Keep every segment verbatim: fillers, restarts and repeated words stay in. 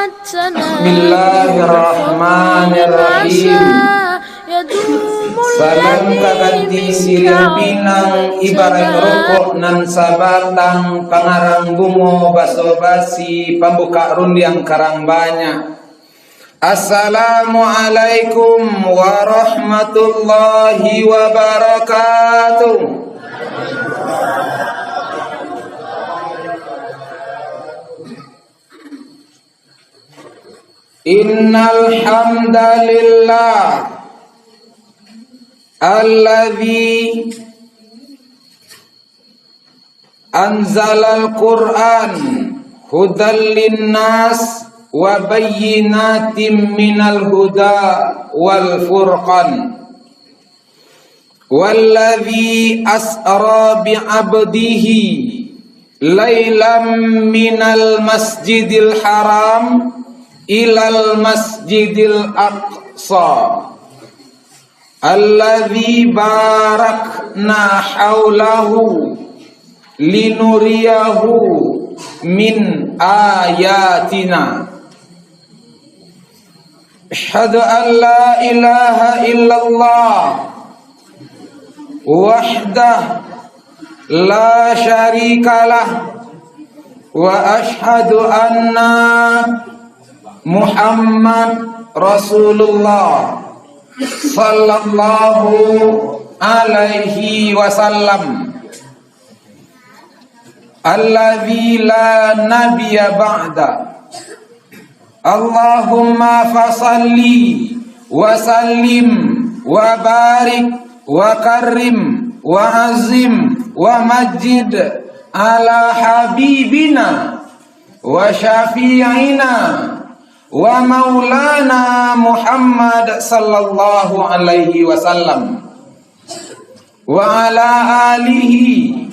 Bismillahirrahmanirrahim. Salam ka ganti siriah pinang, ibarat rokok nan sabatang, pangarang bungo baso basi, pambukak rundiang karang banyak. Assalamualaikum warahmatullahi wabarakatuh. Innal hamdalillah, alladzi anzalal Qur'an hudal linnas wa bayyinatim minal huda wal furqan. Walladzi asra bi abdihi lailam minal masjidil haram ilal masjidil aqsa, alladzi barakna haulahu linuriyahu min ayatina. Asyhadu an la ilaha illallah wahdah la syarikalah, wa asyhadu anna Muhammad Rasulullah sallallahu alaihi wasallam, alladzi la nabiyya ba'da. Allahumma fasalli wa sallim wa barik wa karrim wa azim wa majid ala habibina wa syafi'ina wa maulana Muhammad sallallahu alaihi wasallam, wa ala alihi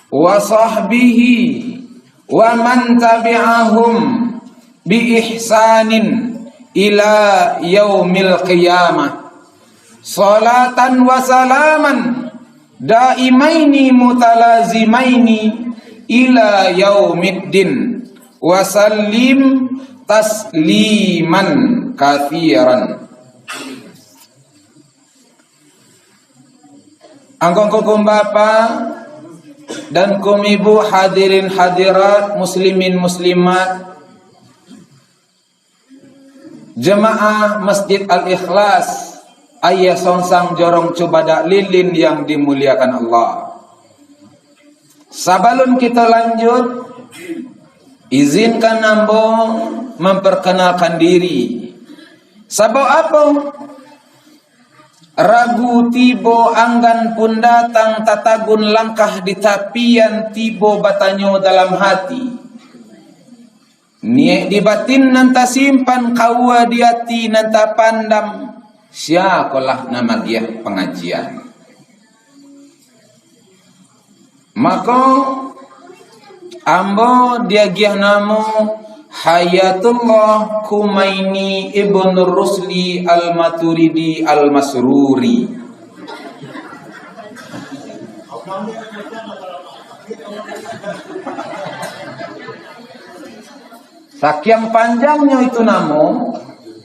wa sahbihi wa man tabi'ahum bi ihsanin ila yaumil qiyamah. Salatan wa salaman daimaini mutalazimaini ila yaumiddin. Wa sallim tasliman katsiran. Angku-angku kaum bapa dan kaum ibu, hadirin hadirat, muslimin muslimat, jemaah Masjid Al-Ikhlas, Aia Songsang Jorong Cubadak Lilin yang dimuliakan Allah. Sabalun kita lanjut, izinkan ambo memperkenalkan diri. Sabab apo? Ragu tibo, anggan pun datang, tatagun langkah di tapian tibo, batanyo dalam hati. Niaik di batin nan tasimpan, kaua di ati nan tapandam, siakolah nan magiah pangajian. Mako, ambo diagiah namo Hayatullah Kumaini Ibnu Rusli Al-Maturidi Al-Masruri. Sakiang panjangnyo itu namo,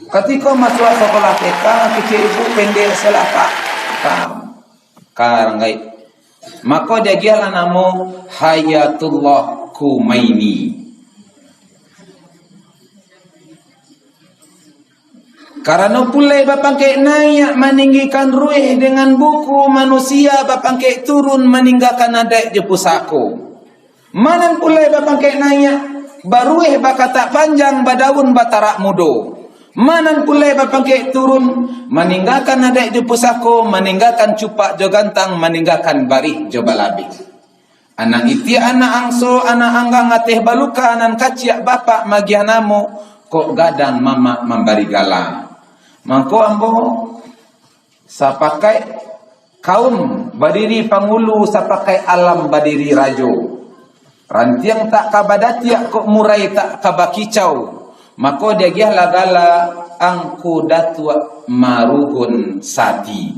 katiko masuak sakolah T K, kecek ibu pendek salah, Pak. Ka, ka ranggai. Mako, diagiahlah namo Hayatullah Kumaini. Karano pulai bapangkek naiak maninggikan ruih, dengan buku manusia bapangkek turun maninggakan adaik jo pusako. Manan pulai bapangkek naiak, baruih bakatak panjang, badaun batarak mudo. Manan pulai bapangkek turun, maninggakan adaik jo pusako, maninggakan cupak jo gantang, maninggakan barih jo balabih. Anak itiak, anak angso, anak anggang ateh baluka, nan kaciak bapak magiah namo, kok gadang mamak mambari gala. Mangko ambo sapakaik kaum badiri pangulu, sapakaik alam badiri rajo. Rantiang tak ka badatiak, kok murai tak ka bakicau. Mako diagiahlah gala Angku Datuak Marugun Sati,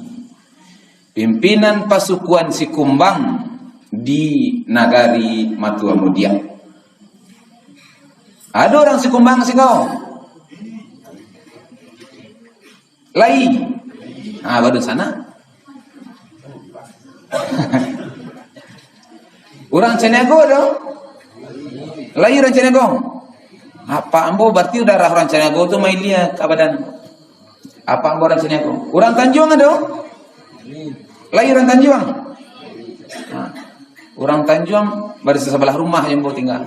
pimpinan pasukuan Sikumbang di nagari Matua Mudiak. Ado urang Sikumbang siko. Lai. Ah, baru sana. Urang Caniago tu. Lai urang Caniago. Apak ambo berarti darah urang Caniago tu mailia ka badan. Apak ambo urang Caniago. Urang Tanjuang ado? Lai urang Tanjuang. Ha. Urang Tanjuang baru sabalah rumah jo ambo tingga.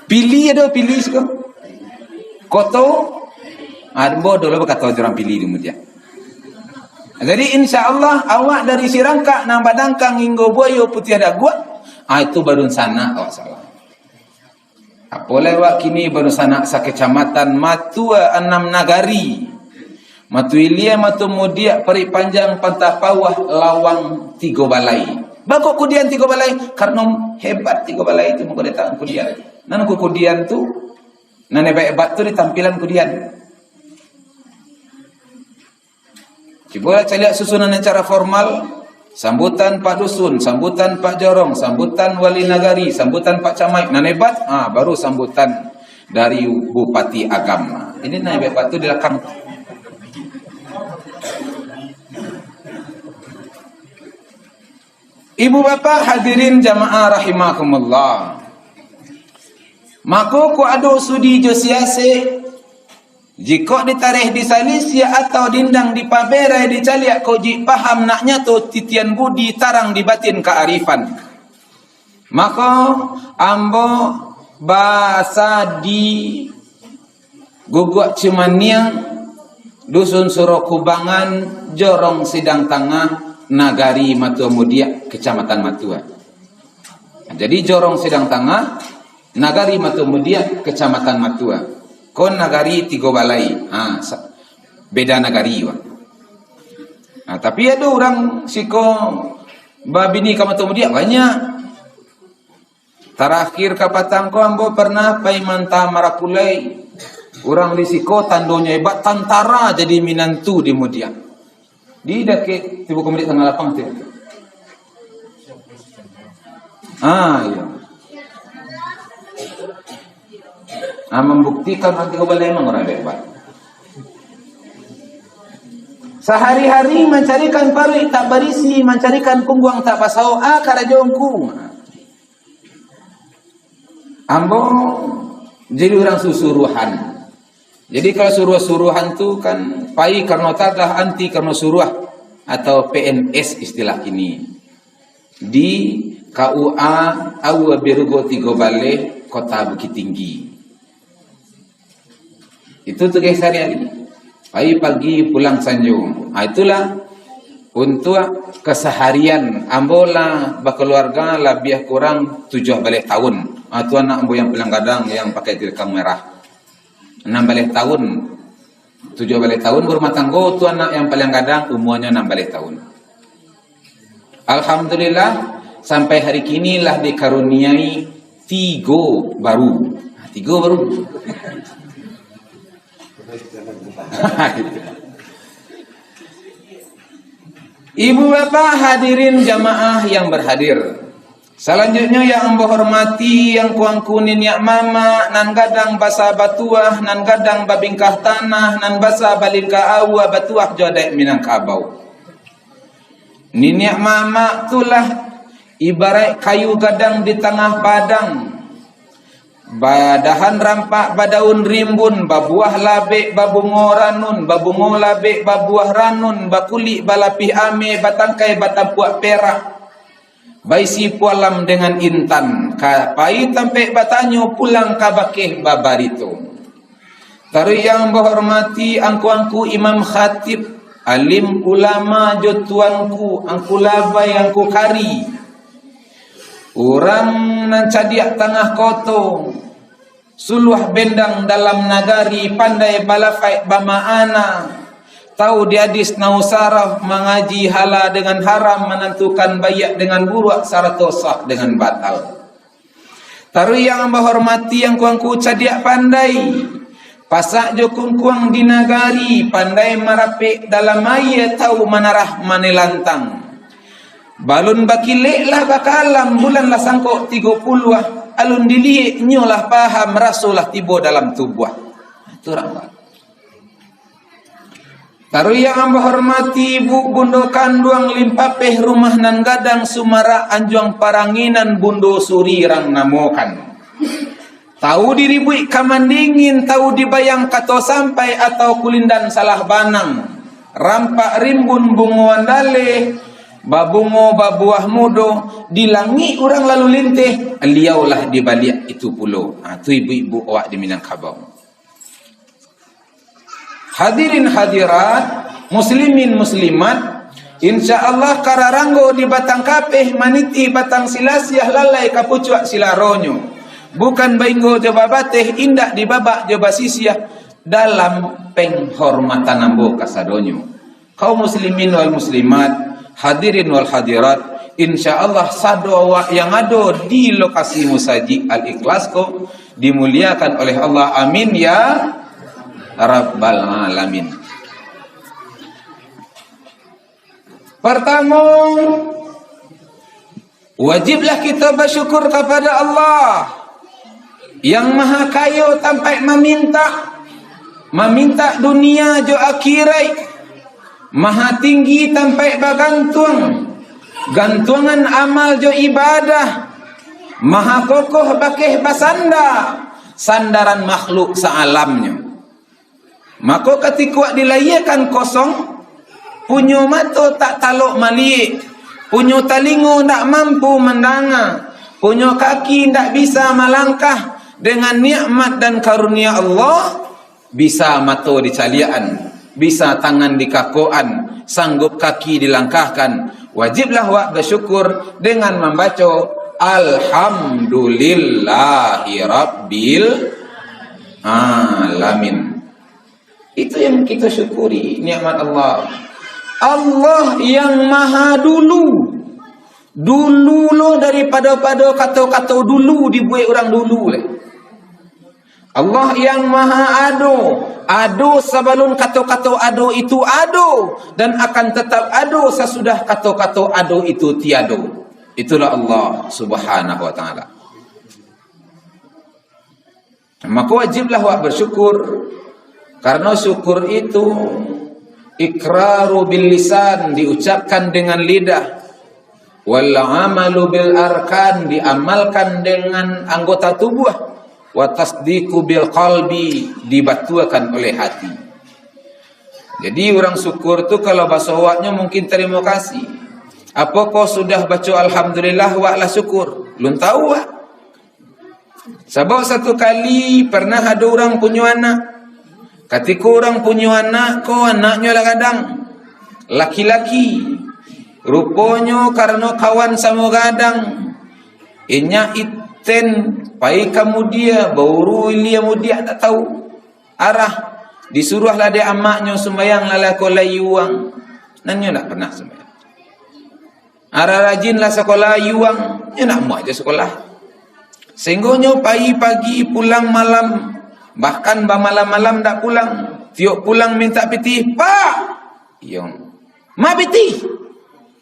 Pili ado, Pili siko. Koto, ah, ambo dulu bakato jo urang Pili dulu dia. Jadi, insya Allah, awak dari Sirangkak nan badangkang hinggo Buayo Putiah Daguak, ah, itu baru sanak awak salah. Apo lai awak kini baru sanak sakecamatan, matua anam nagari. Matua Ilia, Matua Mudiak, Parik Panjang, Pantah Pauah, Lawang, Tigo Balai. Baa kok kudian Tigo Balai? Karano hebat Tigo Balai tu, mako diletakkan kudian. Nan ko kudian tu, nan hebat-hebat tu di tampilan kudian. Cubolah caliak susunan secara formal, sambutan Pak Dusun, sambutan Pak Jorong, sambutan Wali Nagari, sambutan Pak Camaik, nan hebat, ha, baru sambutan dari Bupati Agam. Ini nan hebat tu di lakang. Ibu bapak hadirin jamaah rahimakumullah. Mako, kok ado sudi jo siasek, jikok ditareh disalisiah atau dindang dipaberai dicaliak kok jik paham nak nyato titian budi tarang di batin kaarifan. Mako, ambo basa di Guguak Cimaniang, Dusun Suro Kubangan, Jorong Sidang Tangah, Nagari Matua Mudiak, Kecamatan Matua. Jadi, Jorong Sidang Tangah, Nagari Matua Mudiak, Kecamatan Matua. Ko Nagari Tigo Balai. Ha, sa-, beda nagari, Pak. Ha, tapi ado urang siko babini ka Matua Mudiak, banyak. Tarakhir kapatang ko ambo parnah pai manta marapulai. Urang di siko tandonyo hebat, tantara jadi minantu di Mudiak. Di dakek Tibo Komudik Tangah Lapang tu. Ah, iyo. Ah, mambuktikan urang Tigo Balai memang urang hebat. Sahari-hari mancarikan paruik tak barisi, mancarikan pungguang tak basawok, ah, karajo ngku. Ambo jadi urang susuruahan. Jadi, kalau suruah-suruahan tu kan pai karano tagah, anti karano suruah, atau P N S istilah kini. Di K U A Aua Birugo Tigo Baleh, Kota Bukittinggi. Itu tugas sehari-hari. Pai pagi, pulang sanjo. Ah, itulah untuk keseharian. Ambo lah bakaluarga labiah kurang tujuah baleh tahun. Ah, tu anak ambo yang paling gadang, yang pakai tilkang merah. Anam baleh tahun. Tujuah baleh tahun barumah tanggo, tu anak yang paling gadang, umuanyo anam baleh tahun. Alhamdulillah, sampai hari kini lah dikaruniai tigo baru. Tigo baru. Ibu bapak hadirin jamaah yang berhadir. Salanjutnyo yang ambo hormati, yang kuangku niniak mamak, nan gadang basa batuah, nan gadang babingkah tanah, nan basa balingkah aua batuah jo adaik Minangkabau. Niniak mamak tu lah ibaraik kayu gadang di tangah padang. Badahan rampak, badaun rimbun, babuah labek, babungo ranun, babungo labek, babuah ranun, bakulik balapih ameh, batangkai batampuak perak, baisi pualam dengan intan, ka pai tampek batanyo, pulang ka bakeh babarito. Taruih yang bahormati angku-angku imam khatib, alim ulama jo tuanku, angku labai, angku kari. Urang nan cadiak tangah koto, suluah bendang dalam nagari, pandai balafaik bama'ana, tau di hadis nau saraf, mangaji halal dengan haram, manantukan baiak dengan buruak, sarato sah dengan batal. Taruih yang bahormati angku-angku cadiak pandai, pasak jo kungkuang di nagari, pandai marapek dalam aia, tau manarah manilantang. Balun bakilek lah bakalam, bulan lah sangkok tigo puluah, alun diliek nyo lah paham, raso lah tibo dalam tubuah. Itu urang ba-, Taruih yang ambo hormati, ibu bundo kanduang, limpapeh rumah nan gadang, sumarak anjuang paranginan, bundo suri rang namokan. Tahu diribuik ka mandingin, tahu dibayang kato sampai, atau kulindan salah banang. Rampak rimbun bungo andaleh, babungo babuah mudo, di langik urang lalu linteh, liau lah di baliak itu pulo. Ha, tu ibu-ibu awak di Minangkabau. Hadirin hadirat, muslimin muslimat, insya Allah kararanggo di batang kapeh, maniti batang silasiah, lalai ka pucuak silaronyo. Bukan bainggo jo babateh, indak dibabak jo basisiah, dalam penghormatan ambo kasadonyo. Kaum muslimin wal muslimat, hadirin wal hadirat, insya Allah sado awak yang ado di lokasi Musajik Al-Ikhlas ko dimuliakan oleh Allah. Amin ya rabbal alamin. Pertamo, wajiblah kita bersyukur kepada Allah yang maha kayo tampek mamintak, mamintak dunia jo akhirat, maha tinggi tampek bagantuang, gantuangan amal jo ibadah, maha kokoh bakeh basanda, sandaran makhluk saalamnyo. Mako, katiko dilahiakan kosong, punyo mato tak talok maliek, punyo talingo ndak mampu mandanga, punyo kaki ndak bisa malangkah, dengan nikmat dan karunia Allah, bisa mato dicaliakan, bisa tangan dikakokan, sanggup kaki dilangkahkan, wajiblah wak bersyukur dengan mambaco Alhamdulillahirabbil alamin. Itu yang kita syukuri, nikmat Allah. Allah yang maha dulu. Dulu lo daripado-pado kato-kato dulu dibuek urang dulu lai. Allah yang maha ado. Ado sabalun kato-kato ado itu ado, dan akan tetap ado sasudah kato-kato ado itu tiado. Itulah Allah Subhanahu wa Ta'ala. Mako, wajiblah wak bersyukur, karena syukur itu iqraru bil lisan, diucapkan dengan lidah, wal amalu bil arkan, diamalkan dengan anggota tubuh, wa tasdiqu bil qalbi, dibatuakan oleh hati. Jadi, urang syukur tu, kalau baso awaknyo mungkin terima kasih. Apokoh sudah baco alhamdulillah, wak lah syukur? Lun tahu, wak. Sabab satu kali pernah ado urang punyo anak. Katiko urang punyo anak ko, anaknyo lah gadang, laki-laki. Ruponyo karano kawan samo gadang, inyak iten pai ka mudia, bauru ilia mudiak tak tahu arah. Disuruahlah dek amaknyo sumbayang lah ko layuang. Nan nyo ndak pernah sumbayang. Arah rajin lah sakolah ayuang, nyo nak muah jo sakolah. Sehinggo nyo pai pagi pulang malam, bahkan bamalam-malam ndak pulang. Tiok pulang mintak pitih, "Pak!" Iyo. "Ma pitih?"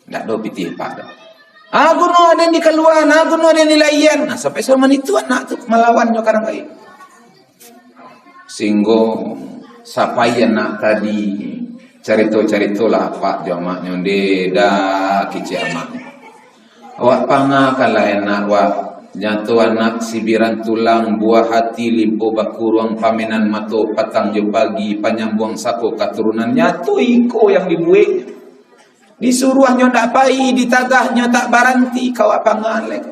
"Ndak ado pitih, Pak, doh." "Ah, guno aden di kalua, nah, guno aden di laian." Nah, sampai saman itu anak tu malawan nyo karang kai. Singgo sapai anak tadi, carito-caritolah apak jo amaknyo, "Ndeh, dah," kecek amaknyo. "Awak pangakanlah anak wak. Nyato anak sibiran tulang, buah hati, limpo bakuruang, pamenan mato patang jo pagi, panyambuang sako katurunan. Nyato iko yang dibuek." Disuruahnyo ndak pai, ditagahnyo tak baranti, ka awak pangan lai.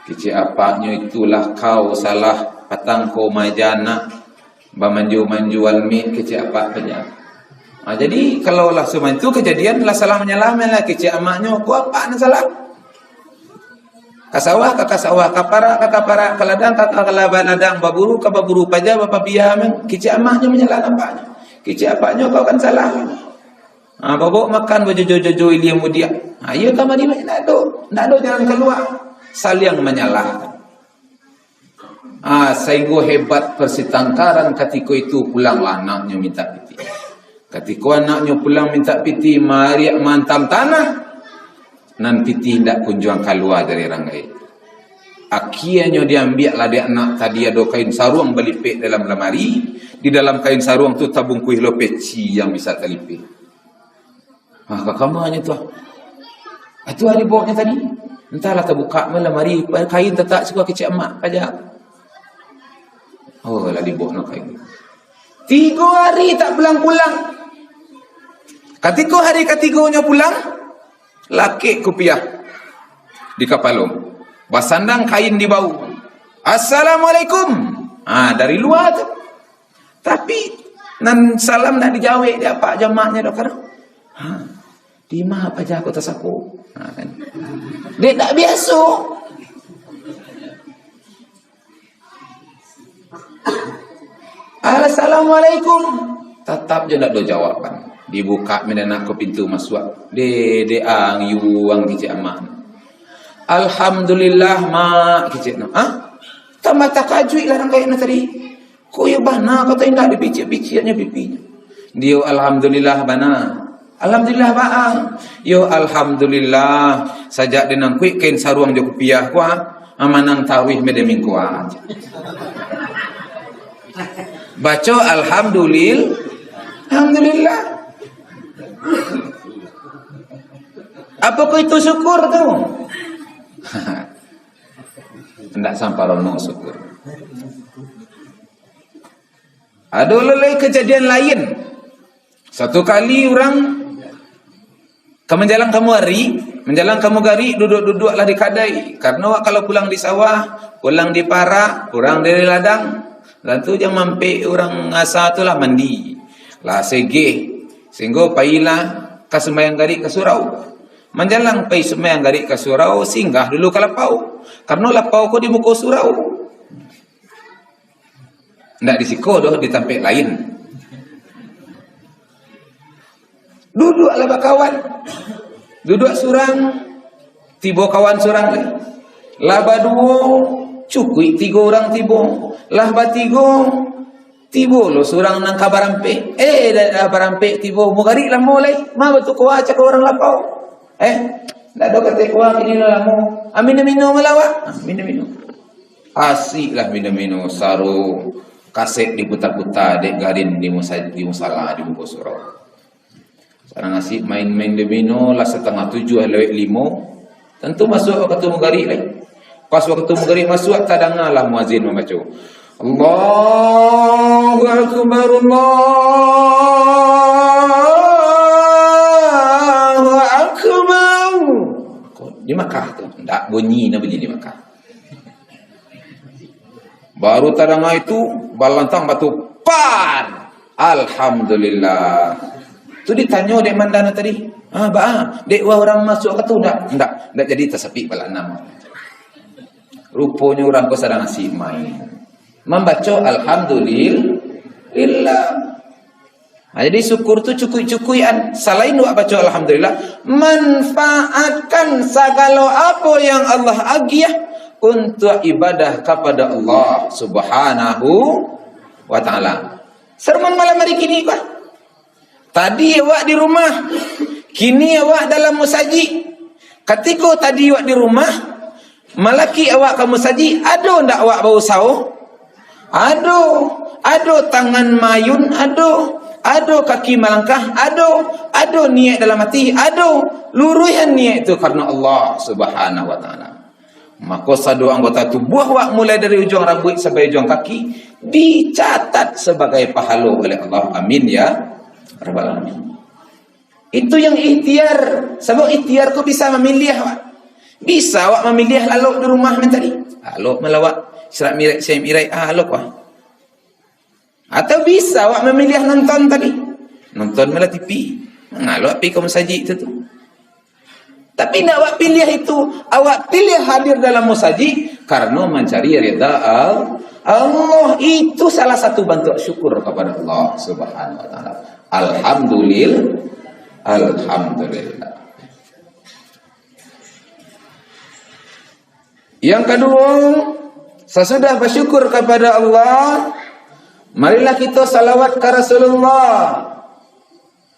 Kecek apaknyo, "Itulah kau salah patang ko maaja anak, bamanjo-manjo almik," kecek apak tu nyo. Ha, jadi, kalau lah saman tu kejadian, lah salah manyalah, main lah kecek amaknyo, "Ko apak nan salah." Ka sawah ka, ka sawah, ka parak ka, ka parak, ka ladang ka, ka ladang, baburu ka baburu, paja bapapia, men. Kecek amaknyo manyalah nampaknyo. Kecek apaknyo, "Kau kan salah." Ha, babok makan bajojo-jojo ilia mudiak. Ha, iyo ka mari, ndak ado, ndak ado jalan kalua. Saliang manyalah. Ha, sainggo hebat persitangkaran, katiko itu pulanglah anaknyo mintak pitih. Katiko anaknyo pulang mintak pitih, mariak maantam tanah. Nan pitih indak kunjuang kalua dari ranggai. Akienyo diambiak lah dek anak tadi ado kain saruang balipek dalam lamari, di dalam kain saruang tu tabungkuih lo peci yang bisa talipek. Ah, ka kamanyo tu ah? Ah, tu ah dibawonyo tadi. Antahlah tabukak mah lamari, kain tatak siko kecek amak paja. Oh, lah dibawonyo kain. Tigo hari tak pulang-pulang. Katiko hari katigonyo pulang, lakek kupiah di kapalo. Basandang kain di bahu. "Assalamualaikum." Ah, dari lua tu. Tapi, nan salam ndak dijawek dek apak jo amaknyo doh, karo. Ha, di ma paja ko tasapo? Ha, kan. Dek ndak biaso. "Assalamualaikum." Tatap jo ndak ado jawaban. Dibukak mah dek anak ko pintu masuak. "Dek, dek ang, yuang," kecek amak. "Alhamdulillah, Mak," kecek no. Ah? Tambah takajuik lah ranggai anak tadi. Kok iyo bana kato indak dipicik-piciaknyo pipinyo. Dio, "Alhamdulillah bana." "Alhamdulillah baa?" "Yo, alhamdulillah, sajak den angkuik kain saruang jo kupiah ko, ah, manang taruih mede mingkoa." Baco alhamdulil-, alhamdulillah. Apokoh itu syukur tu? Ndak samparono syukur. Ado lo lai kajadian lain. Satu kali urang ka manjalang ka muari, manjalang ka mugarik, duduak-duduaklah di kadai. Karano awak kalau pulang di sawah, pulang di parak, pulang dari ladang, tantu jan mampek urang asa tu lah mandi. Lah segeh, sahinggo pailah ka sumbayang garik ka surau. Manjalang pai sumbayang garik ka surau, singgah dulu ka lapau. Karano lapau ko di muko surau. Ndak di siko doh, di tampek lain. Duduaklah bakawan. Duduak surang, tibo kawan surang lai. Lah baduo, cukuik tigo urang tibo. Lah batigo, tibo lo surang nan ka barampek. Eh, dah, dah barampek tibo, mugarik lamo lai. Ma batukoa cako urang lapau. Eh, ndak ado kato koa kini lah lamo. Ah, mino-mino malah awak. Ah, mino-mino. Asiklah mino-mino, saro kasek diputa-puta dek gadin di musa-, di musala di muko surau. Sadang asik main-main domino, lah satangah tujuah lewat limo. Tantu masuak wakatu mugarik lai. Pas wakatu mugarik masuak, tadangalah muazin mambaco, "Allahu Akbar, Allahu Akbar." Di Makkah tu, ndak bunyi, ndak bunyi di Makkah. Baru tadanga itu, balantang batu, par! Alhamdulillah. Tu ditanyo dek mandana tadi, "Ah, baa, dek wah urang masuak wakatu?" "Ndak, ndak, ndak jadi tasapik balanam." Ruponyo urang ko sadang asik main. Mambaco alhamdulillah. Ha, jadi syukur tu cukuik-cukuikan. Salain awak baco alhamdulillah, manfaatkan sagalo apo yang Allah agiah untuak ibadah kapada Allah Subhanahu wa Ta'ala. Sermon malam hari kini ko. Tadi awak di rumah, kini awak dalam musajik. Katiko tadi awak di rumah, malakik awak ka musajik, ado ndak awak bausaho? Ado, ado tangan maayun, ado, ado kaki malangkah, ado, ado niaik dalam ati, ado, luruihan niaik tu karano Allah Subhanahu wa Ta'ala. Mako, sado anggota tubuah awak, mulai dari ujuang rambuik sampai ujuang kaki, dicatat sabagai pahalo oleh Allah. Amin, ya Rabbal Alamin. Itu yang ikhtiar. Sabab ikhtiar ko bisa mamiliah, Pak. Bisa awak mamiliah lalok di rumah nan tadi. Lalok malawak, Isra Mi'raj, Isra Mi'raj, ah, lalok, Pak. Atau bisa awak mamiliah nonton tadi. Nonton malah T V. Lalok pi ka masajik tu, tu. Tapi ndak awak piliah itu, awak piliah hadir dalam musajik karena mancari ridha Al-, Allah. Itu salah satu bantuak syukur kepada Allah Subhanahu wa Ta'ala. Alhamdulillah. Alhamdulillah. Yang kedua, sasudah bersyukur kepada Allah, marilah kita salawat ke Rasulullah.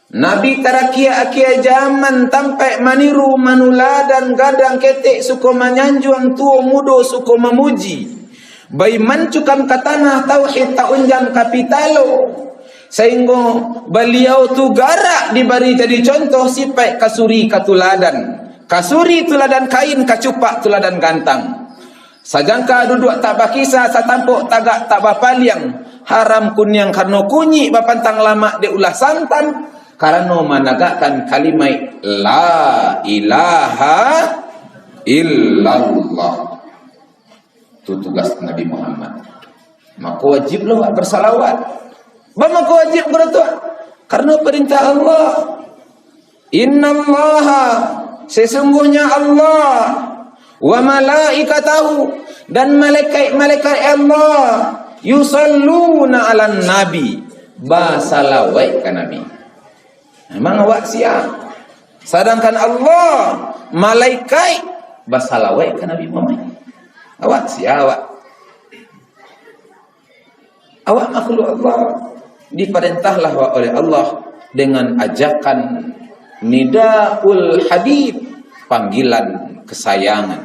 Nabi tarakia-akia jaman tampaik maniru manuladan, gadang ketek suko manyanjuang, tuo mudo suko mamuji. Bai mancukan ka tanah, tauhid taunjam ka pitalo. Sainggo baliau tu garak dibari jadi contoh, sipaik kasuri katuladan. Kasuri tuladan kain, kacupak tuladan gantang. Sajangka duduak tak bakisa, satampok tagak tak bapaliang. Haram kuniang karano kunyik, bapantang lamak dek ulah santan, karano managakkan kalimaik la ilaha illallah. Tu tugas Nabi Muhammad. Mako wajiblah awak bersalawat. Ba mako wajib kuro tu? Karano perintah Allah. Innallaha, sesungguhnya Allah, wa malaikatahu, dan malaikat-malaikat Allah, yusalluna alan nabi, basalawaik ka Nabi. Memang awak sia. Sadangkan Allah, malaikat, basalawaik ka Nabi Muhammad. Awak sia, awak. Awak makhluk Allah, diparentahlah awak oleh Allah dengan ajakan nidaul habib, panggilan kesayangan.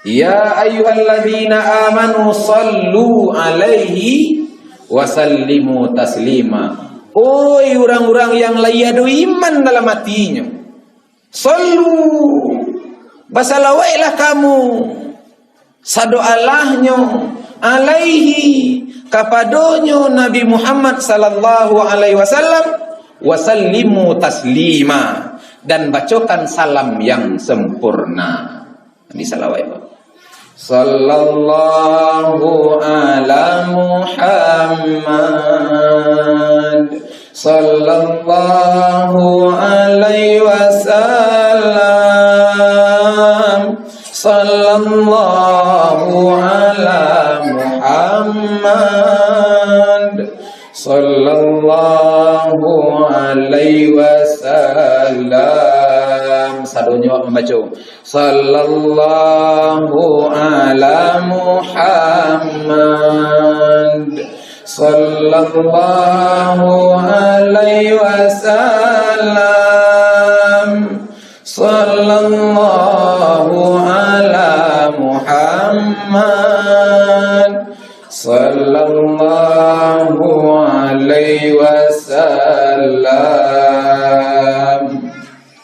Ya ayyuhalladzina amanu sallu alaihi wa sallimu taslima. Oi urang-urang yang lai ado iman dalam atinyo, sallu, basalawaiklah kamu, sadoalahnyo, alaihi, kapadonyo Nabi Muhammad sallallahu alaihi wasallam, wa sallimu taslima, dan bacokan salam yang sempurna. Ini salawat, Pak. Sallallahu ala Muhammad. Sallallahu alaihi wasallam. Sallallahu ala Muhammad. Sallallahu alaihi wasallam. Sadonyo mambaco. Sallallahu ala Muhammad. Sallallahu alaihi wasallam. Sallallahu ala Muhammad. Sallallahu alaihi wasallam.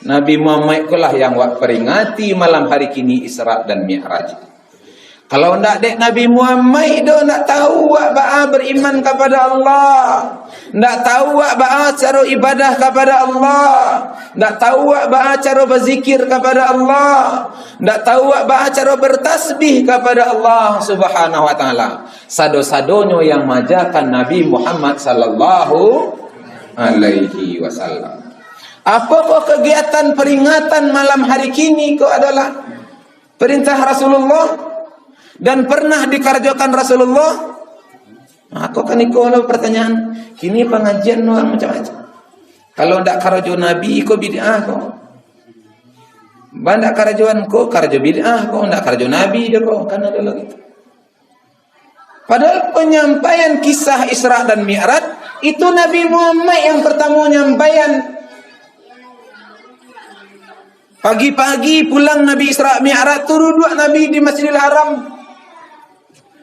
Nabi Muhammad ko lah yang wak peringati malam hari kini Isra dan Mi'raj. Kalau ndak dek Nabi Muhammad do, ndak tahu wak baa beriman kapada Allah. Ndak tahu wak baa caro ibadah kapada Allah. Ndak tahu wak baa caro bazikir kapada Allah. Ndak tahu wak baa caro bertasbih kapada Allah Subhanahu wa Ta'ala. Sado-sadonyo yang maajakan Nabi Muhammad sallallahu alaihi wasallam. Apokoh kegiatan peringatan malam hari kini ko adalah perintah Rasulullah dan pernah dikarajokan Rasulullah? Mako kan iko lo pertanyaan, kini pangajian urang macam-macam. Kalau ndak karajo Nabi, iko bid'ah ko. Ba ndak karajoan ko, karajo bid'ah ko, ndak karajo Nabi doh ko, kan ado lagi tu. Padahal penyampaian kisah Isra dan Mi'raj, itu Nabi Muhammad yang pertamo nyampaian. Pagi-pagi pulang Nabi Isra Mi'raj tu, duduak Nabi di Masjidil Haram.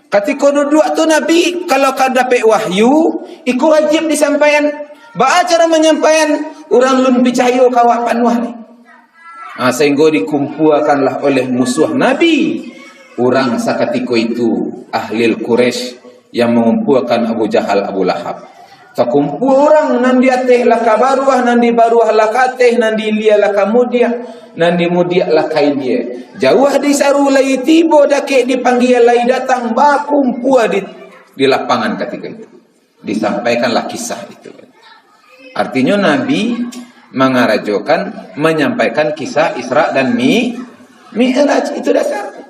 Katiko duduak tu Nabi, kalau ka dapek wahyu, iko wajib disampaian. Baa caro manyampaian? Urang lun picayo ka awak panuah ni. Ha, sahinggo dikumpuakanlah oleh musuah Nabi, urang sakatiko itu, ahli Quraisy, yang mangumpuakan Abu Jahal, Abu Lahab. Takumpua urang, nan di ateh lah ka baruah, nan di baruah lah ka ateh, nan di ilia lah ka mudiak, nan di mudiak lah ka ilia. Jauah disaru lai tibo, dakek dipanggia lai datang, bakumpua di, di lapangan katiko itu. Disampaikanlah kisah itu. Artinyo Nabi mangarajokan, manyampaikan kisah Isra dan Mi-, Mi'raj, itu dasar.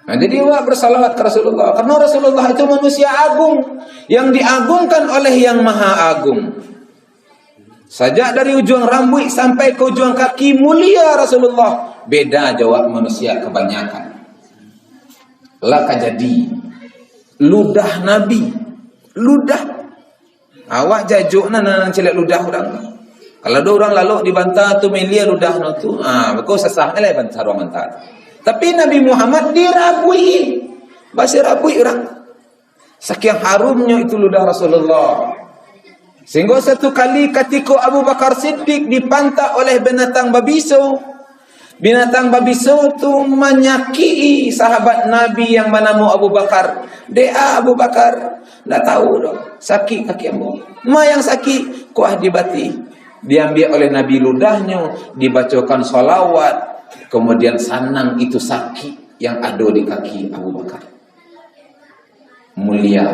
Nah, jadi awak bersalawat ka Rasulullah, karena Rasulullah itu manusia agung, yang diagungkan oleh Yang Maha Agung. Sajak dari ujuang rambuik sampai ka ujuang kaki mulia Rasulullah, beda jo awak manusia kabanyakan. Lah ka jadi ludah Nabi, ludah Awak jajuak nan, nan caliak ludah urang. Kalau ado urang lalok dibanta tu, milia ludah no tu, ah, beko sasah lah banta urang banta tu. Tapi Nabi Muhammad dirabuik. Basi rabuik urang. Sakiang harumnyo itu ludah Rasulullah. Sehingga satu kali katiko Abu Bakar Siddiq dipantak oleh binatang babiso, binatang babiso tu manyakiki sahabat Nabi yang banamo Abu Bakar. Dek a Abu Bakar, ndak tahu doh, sakik kaki ambo. Ma yang sakik, kuah di bati. Diambiak oleh Nabi ludahnyo, dibacokan salawat, kemudian sanang itu sakik yang ado di kaki Abu Bakar. Mulia.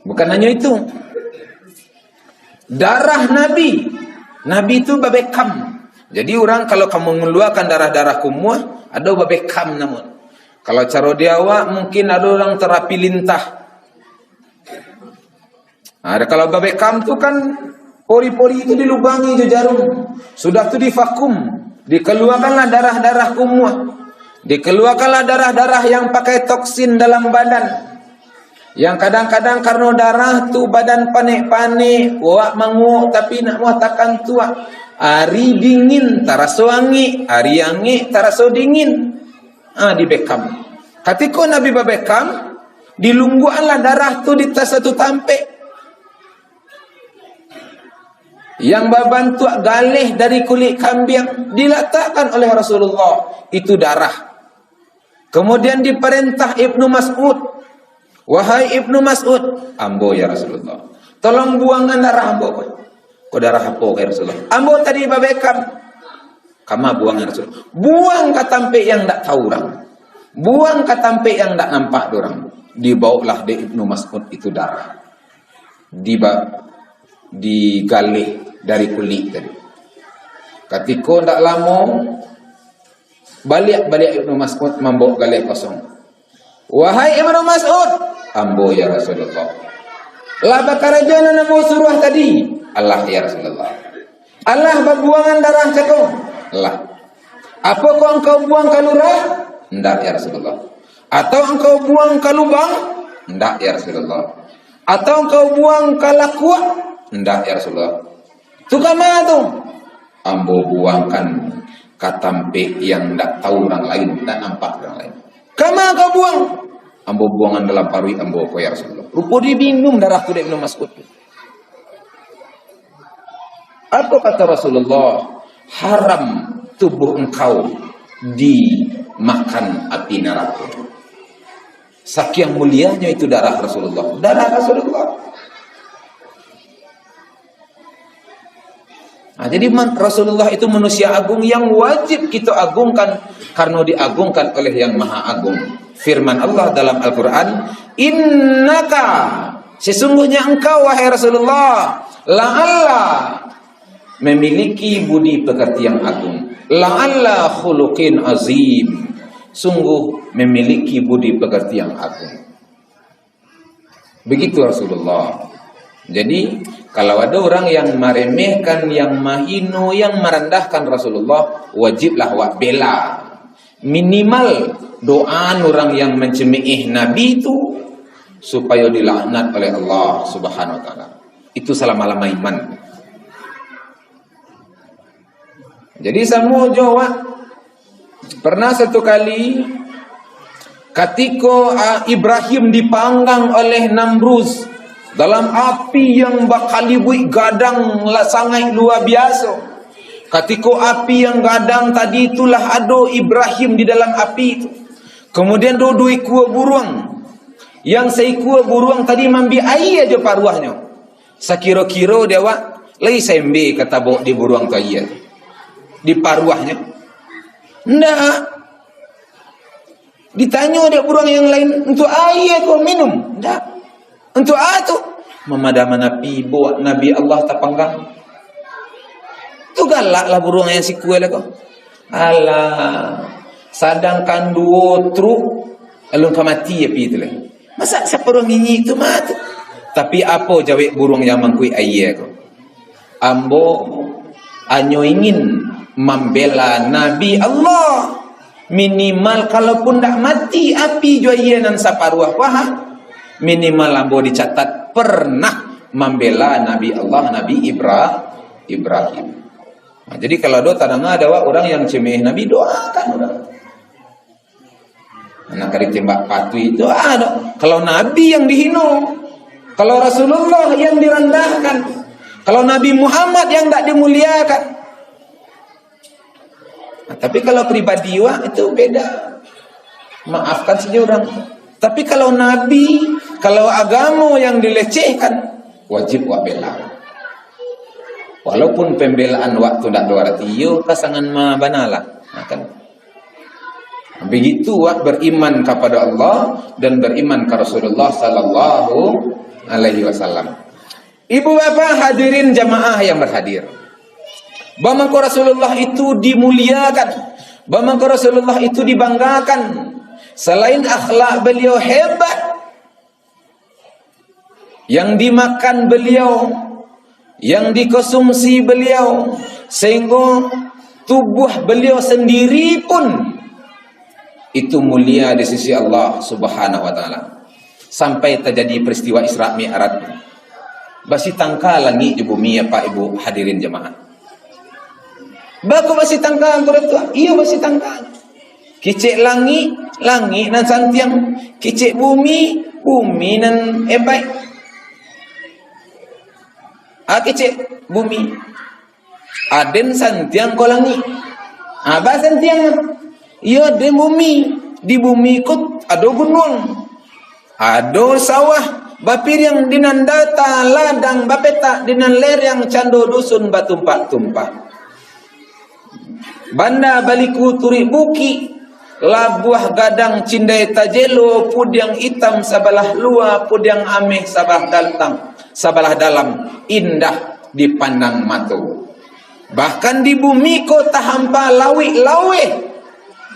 Bukan hanyo itu. Darah Nabi. Nabi tu babekam. Jadi urang kalau ka mangaluakan darah-darah kumuah, ado babekam namun. Kalau caro di awak, mungkin ado urang tarapi lintah. Nah, kalau babekam tu kan pori-pori itu dilubangi jo jarum. Sudah tu divakum, dikaluakanlah darah-darah kumuah. Dikaluakanlah darah-darah yang pakai toksin dalam badan. Yang kadang-kadang karano darah tu badan panek-panek, awak manguok tapi nak muah takan tuak. Ari dingin taraso angek, ari angek taraso dingin. Ah, dibekam. Katiko Nabi babekam, dilungguaklah darah tu di atas satu tampek yang babantuak galeh dari kulik kambiang, dilatakkan oleh Rasulullah itu darah. Kemudian diparentah Ibnu Mas'ud, "Wahai Ibnu Mas'ud," "Ambo, ya Rasulullah." "Tolong buangan darah ambo ko." "Ko darah apo ko, ya Rasulullah?" "Ambo tadi babekam." "Kama buangan, ya Rasulullah?" "Buang ka tampek yang ndak tahu urang. Buang ka tampek yang ndak nampak dek urang." Dibaoklah dek Ibnu Mas'ud itu darah. Diba-, digaleh dari kulik tadi. Katiko ndak lamo, baliak-baliak Ibnu Mas'ud mambaok galeh kosong. "Wahai Ibnu Mas'ud." "Ambo, ya Rasulullah." "Lah bakarajo nan ambo suruah tadi?" "Alah, ya Rasulullah." "Alah babuangan darah cako?" "Alah." "Apokoh engkau buang ka lurah?" "Ndak, ya Rasulullah." "Atau engkau buang ka lubang?" "Ndak, ya Rasulullah." "Atau engkau buang ka lakuak?" "Ndak, ya Rasulullah." "Tu kama tu?" "Ambo buangkan ka tampek yang ndak tahu urang lain, ndak nampak urang lain." "Kama kau buang?" "Ambo buangan dalam paruik ambo ko, ya Rasulullah." Rupo diminum darah tu dek Ibnu Mas'ud tu. Apo kata Rasulullah? "Haram tubuh engkau dimakan api narako." Sakiang mulianyo itu darah Rasulullah. Darah Rasulullah. Nah, jadi man-, Rasulullah itu manusia agung yang wajib kita agungkan karena diagungkan oleh Yang Maha Agung. Firman Allah dalam Al-Quran, "Innaka, sesungguhnya engkau, wahai Rasulullah, la'alla, memiliki budi pekerti yang agung. La'alla khuluqin azim, sungguh memiliki budi pekerti yang agung." Begitu Rasulullah. Jadi, kalau ada orang yang meremehkan, yang mahino, yang merendahkan Rasulullah, wajiblah awak bela. Minimal doa orang yang mencemooh Nabi itu supaya dilaknat oleh Allah Subhanahu wa Taala. Itu salama-lama iman. Jadi samo jo awak. Pernah satu kali, katiko, ah, Ibrahim dipanggang oleh Namrus dalam api yang bakalibuik gadang lah sangaik luar biaso. Katiko api yang gadang tadi itulah ado Ibrahim di dalam api itu. Kemudian do duo ikua buruang. Yang saikua buruang tadi mambiak aia jo paruahnyo. Sakiro-kiro di awak, lai saembe ka tabok di buruang tu aia tu? Di paruahnyo? Ndak. Ditanyo dek buruang yang lain, "Untuak aia ko minum?" Ndak. "Untuak a tu?" "Mamadaman api, buek Nabi Allah tapanggang." Tu galak lah buruang yang sikua lah ko. Alah, sadangkan duo truk, alun ka mati api tu lai. Masa saparuah nginyik tu mah tu? Tapi apo jawek buruang yang mangkuik aia ko? "Ambo hanyo ingin mambela Nabi Allah. Minimal kalaupun ndak mati api jo aia nan saparuah paha, minimal ambo dicatat pernah mambela Nabi Allah, Nabi Ibra-, Ibrahim. Nah, jadi kalau ado tadanga ado awak urang yang cemeh Nabi, doakan urang. Nak ka ditembak patuih, doa doh. Kalau Nabi yang dihino, kalau Rasulullah yang direndahkan, kalau Nabi Muhammad yang ndak dimuliakan. Nah, tapi kalau pribadi wak, itu beda. Maafkan saja orang. Tapi kalau Nabi, kalau agamo yang dilecehkan, wajib wak bela. Walaupun pembelaan wak tu ndak ado arati, iyo pasangan ma bana lah. Nah, kan. Begitu wak beriman kepada Allah dan beriman ke Rasulullah sallallahu alaihi wasallam. Ibu bapak hadirin jamaah yang berhadir. Bamangko Rasulullah itu dimuliakan. Bamangko Rasulullah itu dibanggakan. Selain akhlak beliau hebat, yang dimakan beliau, yang dikonsumsi beliau, sehingga tubuh beliau sendiri pun itu mulia di sisi Allah Subhanahu wa Ta'ala. Sampai terjadi peristiwa Isra Mi'raj. Basitangka langik jo bumi, Bapak Ibu hadirin jamaah. Bako basitangka angku Datuak? Iyo, basitangka. Kicek langik, langik nan santiang. Kicek bumi, bumi nan ebaik. Ah, kicek bumi. Aden santiang ko langik. Ah, ba santiang. Iyo, den bumi. Di bumi ko ado gunuang. Ado sawah bapiriang di nan data, ladang bapetak di nan lereang, cando dusun batumpak-tumpak. Banda Baliku turik bukik, labuah gadang cindai tajelo, pudiang itam sabalah lua, pudiang ameh sabalah daltang, sabalah dalam, indah dipandang mato. Bahkan di bumi ko tahampa lauik laweh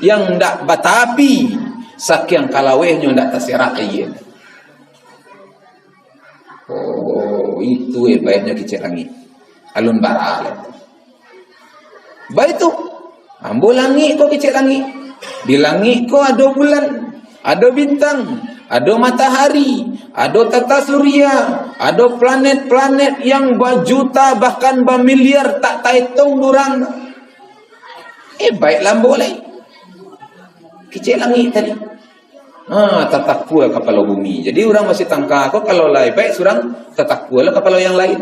yang ndak batapi, sakiang ka lawehnyo ndak taserak aia. Oh, itu hebatnyo kicek langik. Alun bara lah. Baitu, ambo langik ko kicek langik. Di langik ko ado bulan, ado bintang, ado matahari, ado tata surya, ado planet-planet yang bajuta bahkan bamiliar tak taetong durang. Eh, baik lambo lai. Kicek langik tadi. Ha, tatakua kapalo bumi. Jadi, urang masih tangka ko, kalau lai baik surang, tatakua lah kapalo yang lain.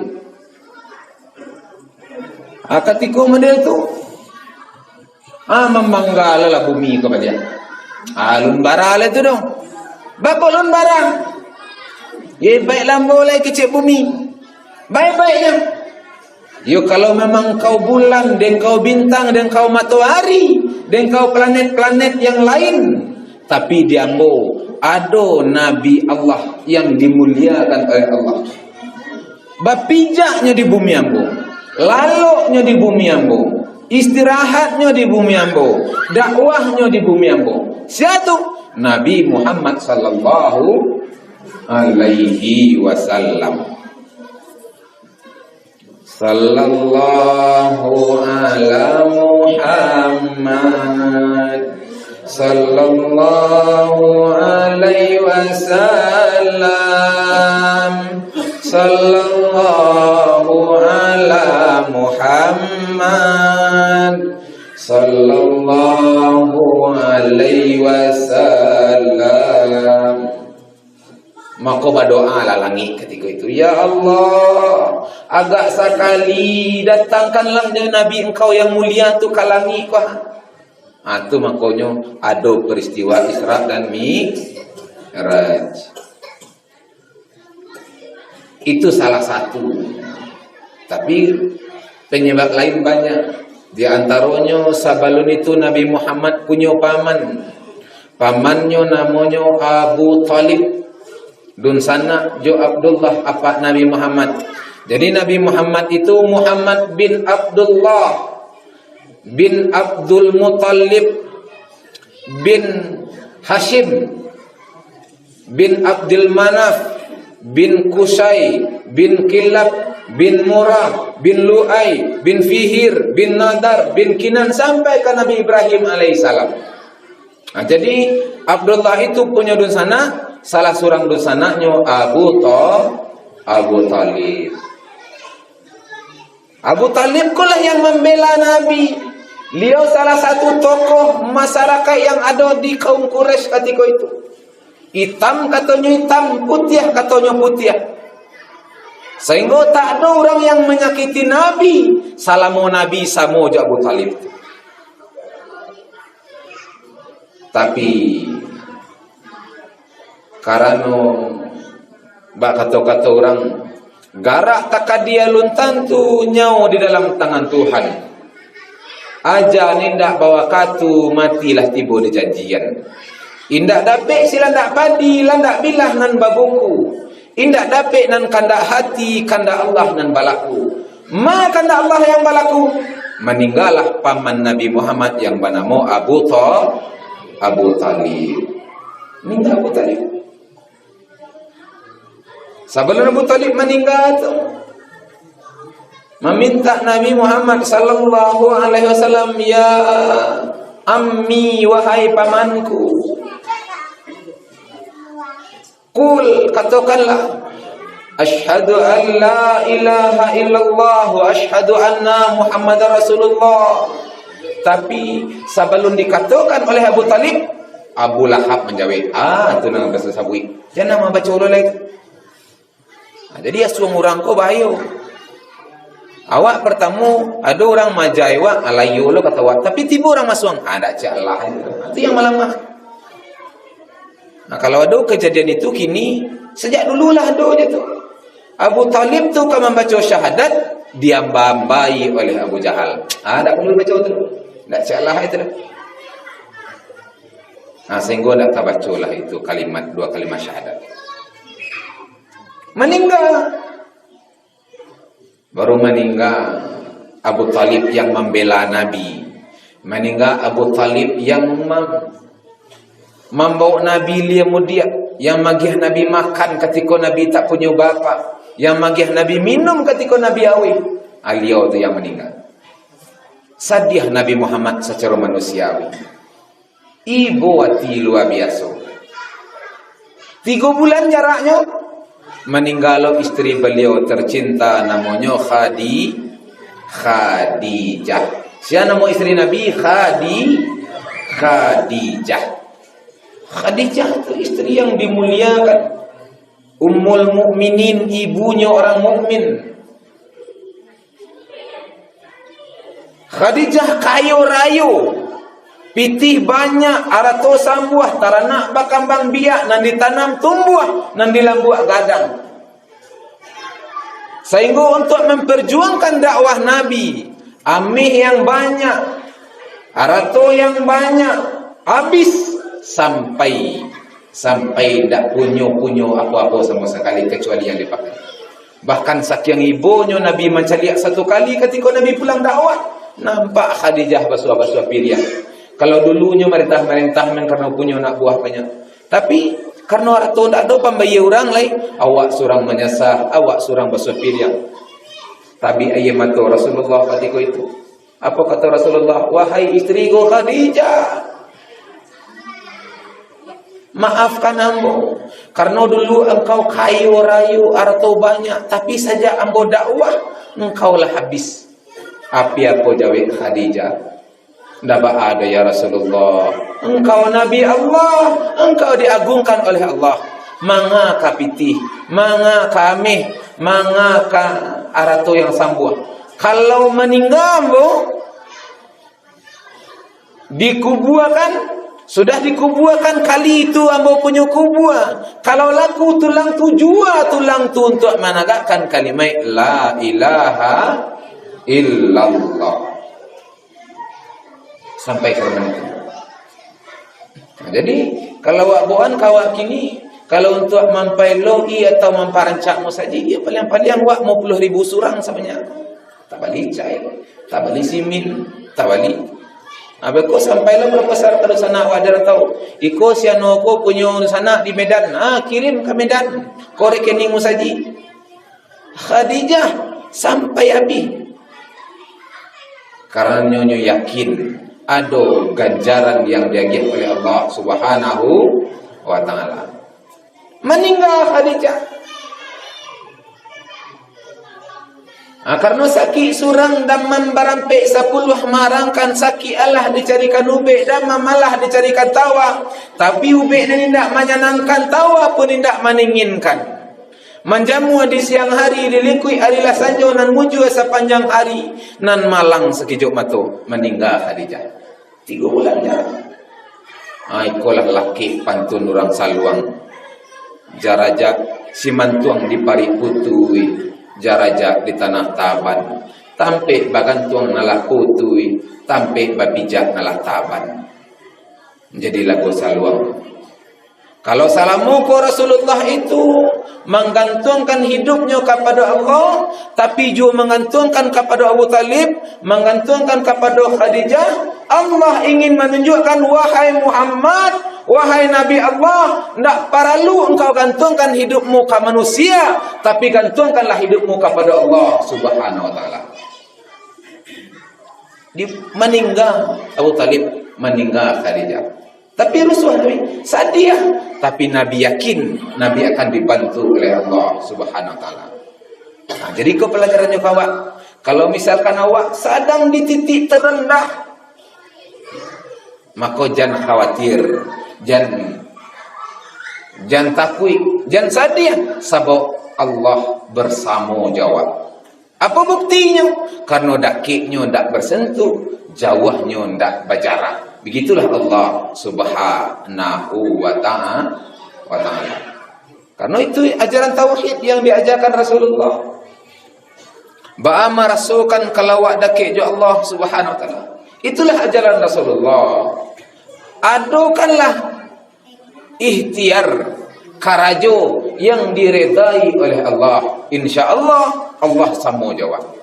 Ha, katiko model tu, ha, mamangga lah bumi ko baliak. Ha, lun bara lah tu doh. Bako lun bara? Ye, baik lambo lai kicek bumi. Baik-baiknyo. Yo, kalau memang kau bulan, den kau bintang, den kau matoari, den kau planet-planet yang lain, tapi di ambo ado Nabi Allah yang dimuliakan oleh Allah. Bapijaknyo di bumi ambo, laloknyo di bumi ambo, istirahatnyo di bumi ambo, dakwahnyo di bumi ambo. Sia tu? Nabi Muhammad sallallahu alaihi wasallam. Sallallahu ala Muhammad. Sallallahu alaihi wasallam. Sallallahu ala Muhammad. Sallallahu alaihi wasallam. Mako badoalah langik katiko itu, "Ya Allah, agak sakali datangkanlah Nabi Engkau yang mulia tu ka langik ko." Ah, tu makonyo ado peristiwa Isra dan Mi'raj. Itu salah satu. Tapi penyebab lain banyak. Di antaronyo, sabalun itu Nabi Muhammad punyo paman. Pamannyo namonyo Abu Thalib. Dunsanak jo Abdullah, apak Nabi Muhammad. Jadi, Nabi Muhammad itu Muhammad bin Abdullah bin Abdul Muttalib bin Hashim bin Abdul Manaf bin Qusay bin Kilab bin Murrah bin Lu'ay bin Fihir bin Nadar bin Kinan sampai ka Nabi Ibrahim alaihissalam. Nah, jadi Abdullah itu punyo dunsanak, salah surang dunsanaknyo Abu Tha-, Abu Thalib. Abu Thalib ko lah yang mambela Nabi. Liau salah satu tokoh masyarakat yang ado di kaum Quraisy katiko itu. Itam katonyo itam, putiah katonyo putiah. Sahinggo tak ado urang yang manyakiti Nabi, salamo Nabi samo jo Abu Thalib. Tapi, karano, bak kato-kato urang, garak takadi alun tantu, nyawo di dalam tangan Tuhan. Aja ni ndak bawakatu, mati lah tibo di janjian. Indak dapek si landak padi, landak bilah nan babuku. Indak dapek nan kandak hati, kandak Allah nan balaku. Ma kandak Allah yang balaku, maninggalah paman Nabi Muhammad yang banamo Abu Tha-, Abu Thalib. Maningga Abu Thalib. Sabalun Abu Thalib maningga tu, mamintak Nabi Muhammad sallallahu alaihi wasallam, "Ya ammi, wahai pamanku." Qul, katokanlah, "Asyhadu an la ilaha illallah wa asyhadu anna Muhammadar Rasulullah." Tapi, sabalun dikatokan oleh Abu Thalib, Abu Lahab manjawek, "Ah, tu nan baso sabuik. Jan nan mambaco ulang lai tu." Nah, jadi asuang urang ko bahayo. Awak partamo, ado urang maaja awak, ah, layo lo kato awak. Tapi tibo urang masuang, ah, dak cak lah. Itu yang malamah. Nah, kalau ado kajadian itu kini, sajak dulu lah ado je tu. Abu Thalib tu ka mambaco syahadat, diamba-ambai oleh Abu Jahal. Ah, dak paralu baco tu. Dak cak lah itu. Nah, sahinggo dak tabaco lah itu kalimat, dua kalimat syahadat. Maningga. Baru maningga Abu Thalib yang mambela Nabi. Maningga Abu Thalib yang mam-, mambaok Nabi lia mudiak, yang magiah Nabi makan katiko Nabi tak punyo bapak, yang magiah Nabi minum katiko Nabi awih. Baliau tu yang maningga. Sadiah Nabi Muhammad sacaro manusiawi. Ibo ati lua biaso. Tigo bulan jaraknyo, maningga lo isteri baliau tercinta, namonyo Khadi-, Khadijah. Sia namo isteri Nabi? Khadi-, Khadijah. Khadijah tu isteri yang dimuliakan. Ummul Mukminin, ibunyo orang mukmin. Khadijah kayo rayo, pitih banyak, arato sambuah, taranak bakambang biak, nan ditanam tumbuah, nan dilambuak gadang. Sahinggo untuak mamparjuangkan dakwah Nabi, ameh yang banyak, arato yang banyak, abih sampai, sampai indak punyo-punyo apo-apo samo sakali, kacuali yang dipakai. Bahkan sakiang ibonyo Nabi mancaliak satu kali katiko Nabi pulang dakwah, nampak Khadijah basuah-basuah piriang. Kalau dulunyo marentah-marentah nan karano punyo anak buah banyak. Tapi, karano arato ndak ado pambayia urang lai, awak surang manyasah, awak surang basuah piriang. Tabik aia mato Rasulullah katiko itu. Apo kato Rasulullah? "Wahai istriku Khadijah, maafkan ambo, karano dulu engkau kayo rayo, arato banyak, tapi sajak ambo dakwah, engkau lah habis." Api apo jawek Khadijah? "Ndak baa doh, ya Rasulullah. Engkau Nabi Allah, engkau diagungkan oleh Allah. Manga ka pitih, manga ka ameh, manga ka arato yang sambuah. Kalau maningga ambo, dikubuakan, sudah dikubuakan kali itu ambo punyo kubua. Kalau laku tulang tu, jua tulang tu untuak managakkan kalimat la ilaha illallah." Sampai ka urang tu. Nah, jadi, kalau awak bawaan ka awak kini, kalau untuak mampaelok-i atau mamparancak musajik, ya, paliang-paliang awak limo puluah ribu surang sabanyak. Tabali cai, tabali simin, tabali. Nah, beko sampai lo barapo sarat ka dunsanak awak, jar tau. Iko si anu ko punyo dunsanak di Medan. Ah, kirim ka Medan. Ko rekening musajik. Khadijah sampai abih. Karano nyo yakin ado ganjaran yang diagiah oleh Allah Subhanahu wa Ta'ala. Maningga Khadijah. Ha, karano sakik surang daman barampek sapuluah, marangkan sakik alah dicarikan ubek, daman malah dicarikan tawa. Tapi ubek nan indak manyanangkan, tawa pun indak maninginkan. Manjamua di siang hari, dilingkuik arilah sanjo, nan mujua sapanjang ari, nan malang sakijok mato, maningga Khadijah. Tigo bulan jarak. Ha, ikolah lakek pantun urang Saluang. Jarajak simantuang di parik putui, jarajak di tanah taban. Tampek bagantuang nalah putui, tampek bapijak nalah taban. Jadi lagu Saluang. Kalau salamo ko Rasulullah itu manggantuangkan hidupnyo kapado Allah, tapi juo manggantuangkan kapado Abu Thalib, manggantuangkan kapado Khadijah, Allah ingin manunjuakkan, "Wahai Muhammad, wahai Nabi Allah, ndak paralu engkau gantuangkan hidupmu ka manusia, tapi gantuangkanlah hidupmu kapado Allah Subhanahu wa Ta'ala." Di, maningga Abu Thalib, maningga Khadijah. Tapi rusuah Nabi, sadiah. Tapi Nabi yakin, Nabi akan dibantu oleh Allah Subhanahu wa Ta'ala. Nah, jadi ko pelajarannyo ka awak. Kalau misalkan awak sadang di titik terendah, mako jan khawatir, jan, jan takuik, jan sadiah, sabab Allah bersamo jo awak. Apo buktinyo? Karano dakeknyo ndak basentuh, jauahnyo ndak bajarak. Begitulah Allah Subhanahu wa ta'a-, wa ta'ala. Karano itu ajaran tauhid yang diajarkan Rasulullah. Baa marasokan kalau awak dakek jo Allah Subhanahu wa taala. Itulah ajaran Rasulullah. Adokanlah ikhtiar, karajo yang diredai oleh Allah. Insya Allah, Allah samo jo awak.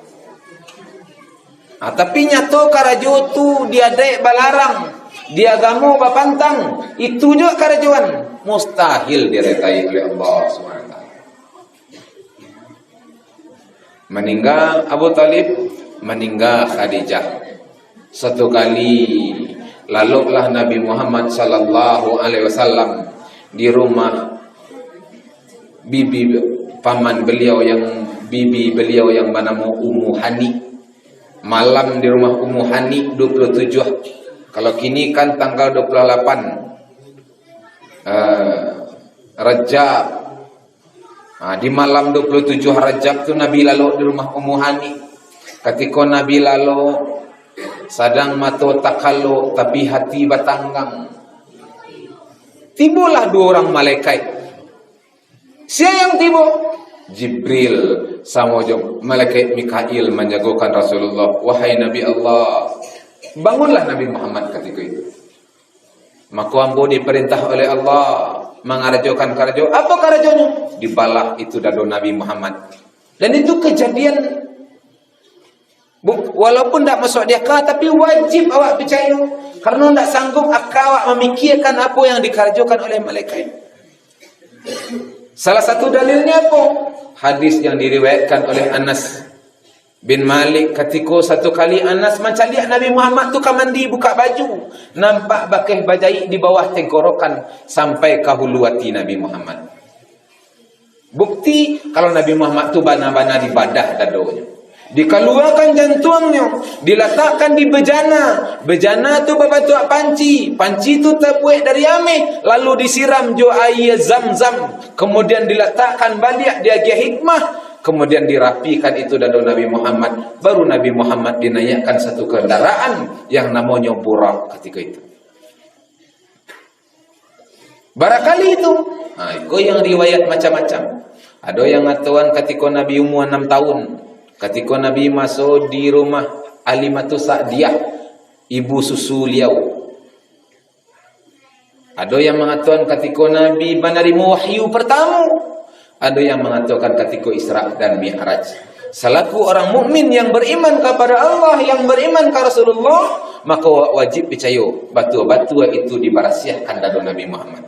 Nah, tapi nyato karajo tu di adaik balarang, di agamo bapantang, itu juo karajoan, mustahil diredai oleh Allah Subhanahu wa taala. Maningga Abu Thalib, maningga Khadijah. Satu kali, laloklah Nabi Muhammad sallallahu alaihi wasallam di rumah bibi paman beliau yang, bibi beliau yang banamo Ummu Hani. Malam di rumah Ummu Hani, dua puluh tujuh. Kalau kini kan tanggal dua puluh lapan, eh, Rajab. Ha, di malam dua puluh tujuh Rajab tu, Nabi lalok di rumah Ummu Hani. Katiko Nabi lalok, sadang mato takalok, tapi hati batanggang. Tibolah dua urang malaikat. Sia yang tibo? Jibril samo jo malaikat Mikail manjagokan Rasulullah. Wahai Nabi Allah, bangunlah Nabi Muhammad katiko itu. Mako ambo diparintah oleh Allah mangarajokan karajo. Apo karajonyo? Dibalah itu dado Nabi Muhammad. Dan itu kajadian, bu-, walaupun ndak masuak di aka, tapi wajib awak picayo. Karano ndak sanggup aka awak mamikiakan apo yang dikarajokan oleh malaikat. Salah satu dalilnyo apo? Hadis yang diriwayatkan oleh Anas bin Malik, katiko satu kali Anas mancaliak Nabi Muhammad tu ka mandi, bukak baju, nampak bakeh bajaik di bawah tengkorokan sampai ka hulu ati Nabi Muhammad. Bukti, kalau Nabi Muhammad tu bana-bana dibadah dadonyo. Dikaluakan jantuangnyo, dilatakkan di bejana. Bejana tu babatuak panci. Panci tu tabuek dari ameh, lalu disiram jo aia Zam-Zam. Kemudian dilatakkan baliak di agiah hikmah. Kemudian dirapikan itu dado Nabi Muhammad. Baru Nabi Muhammad dinaiakkan satu kendaraan yang namonyo Burak katiko itu. Barakali itu. Ha, iko yang riwayat macam-macam. Ado yang ngatoan katiko Nabi umua anam tahun, katiko Nabi maso di rumah Halimatus Sa'diyah, ibu susu liau. Ado yang mangatoan katiko Nabi manarimo wahyu partamo. Ado yang mangatokan katiko Isra dan Mi'raj. Salaku orang mukmin yang beriman kapada Allah, yang beriman ka Rasulullah, mako wajib picayo, batua-batua itu dibarasiahkan dado Nabi Muhammad.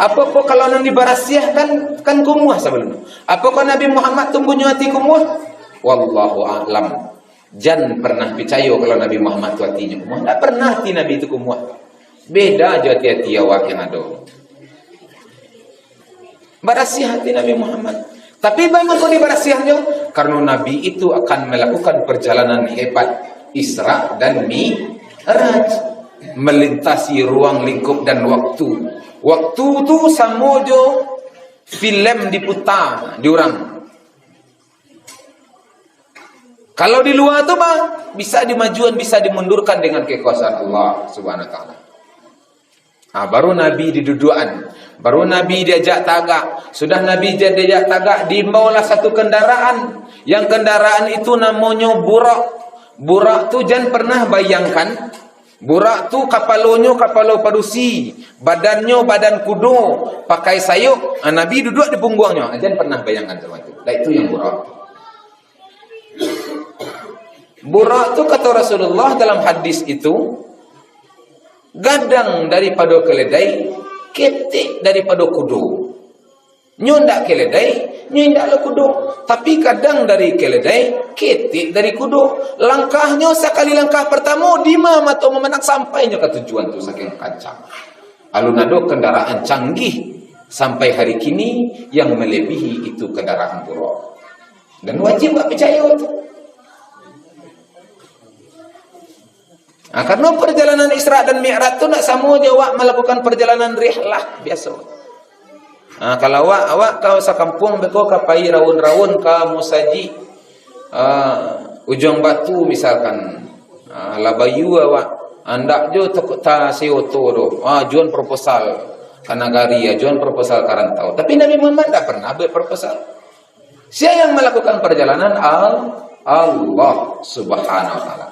Apokoh kalau nan dibarasiahkan kan kumuah sabalum tu? Apokoh Nabi Muhammad tu punyo ati kumuah? Wallahu a'lam. Jan pernah picayo kalau Nabi Muhammad tu atinyo kumuah. Ndak pernah ati Nabi tu kumuah. Beda jo ati-ati awak yang ado. Barasiah ati Nabi Muhammad. Tapi baa mangko dibarasiahnyo? Karena Nabi itu akan melakukan perjalanan hebat, Isra dan Mi'raj, melintasi ruang lingkup dan waktu. Waktu tu samo jo filem diputa di urang. Kalau di lua tu, bah, bisa dimajuan, bisa dimundurkan dengan kekuasaan Allah Subhanahu wa Taala. Ah, baru Nabi diduduakan, baru Nabi diajak tagak. Sudah Nabi ja-, diajak tagak, diimbaulah satu kendaraan. Yang kendaraan itu namonyo Burak. Burak tu jan pernah bayangkan, Burak tu kapalonyo kapalo padusi, badannyo badan kudo, pakai sayok, ah, Nabi duduak di pungguangnyo. Ah, jan pernah bayangkan samo itu. Lah, itu yang Burak. Burak tu, kato Rasulullah dalam hadis itu, gadang daripado keledai, ketek daripado kudo. Nyo ndak keledai, nyo indak lo kudo, tapi gadang dari keledai, ketek dari kudo. Langkahnyo sakali langkah partamo, dima mato mamandang, sampai nyo ka tujuan tu, saking kancang. Alun ado kendaraan canggih sampai hari kini yang melebihi itu kendaraan Burak. Dan wajib awak picayo tu. Nah, karena perjalanan Isra dan Mi'raj tu ndak samo jo awak melakukan perjalanan rihlah biaso. Nah, kalau awak, awak ka sakampuang beko ka pai raun-raun ka musajik, ah, Ujuang Batu misalkan, ah, lah bayu awak, andak jo takuk ta seoto doh, ah, ajuan proposal ka nagari, ajuan proposal ka rantau. Tapi Nabi Muhammad ndak pernah buek proposal. Sia yang melakukan perjalanan? Al-, Allah Subhanahu wa Taala.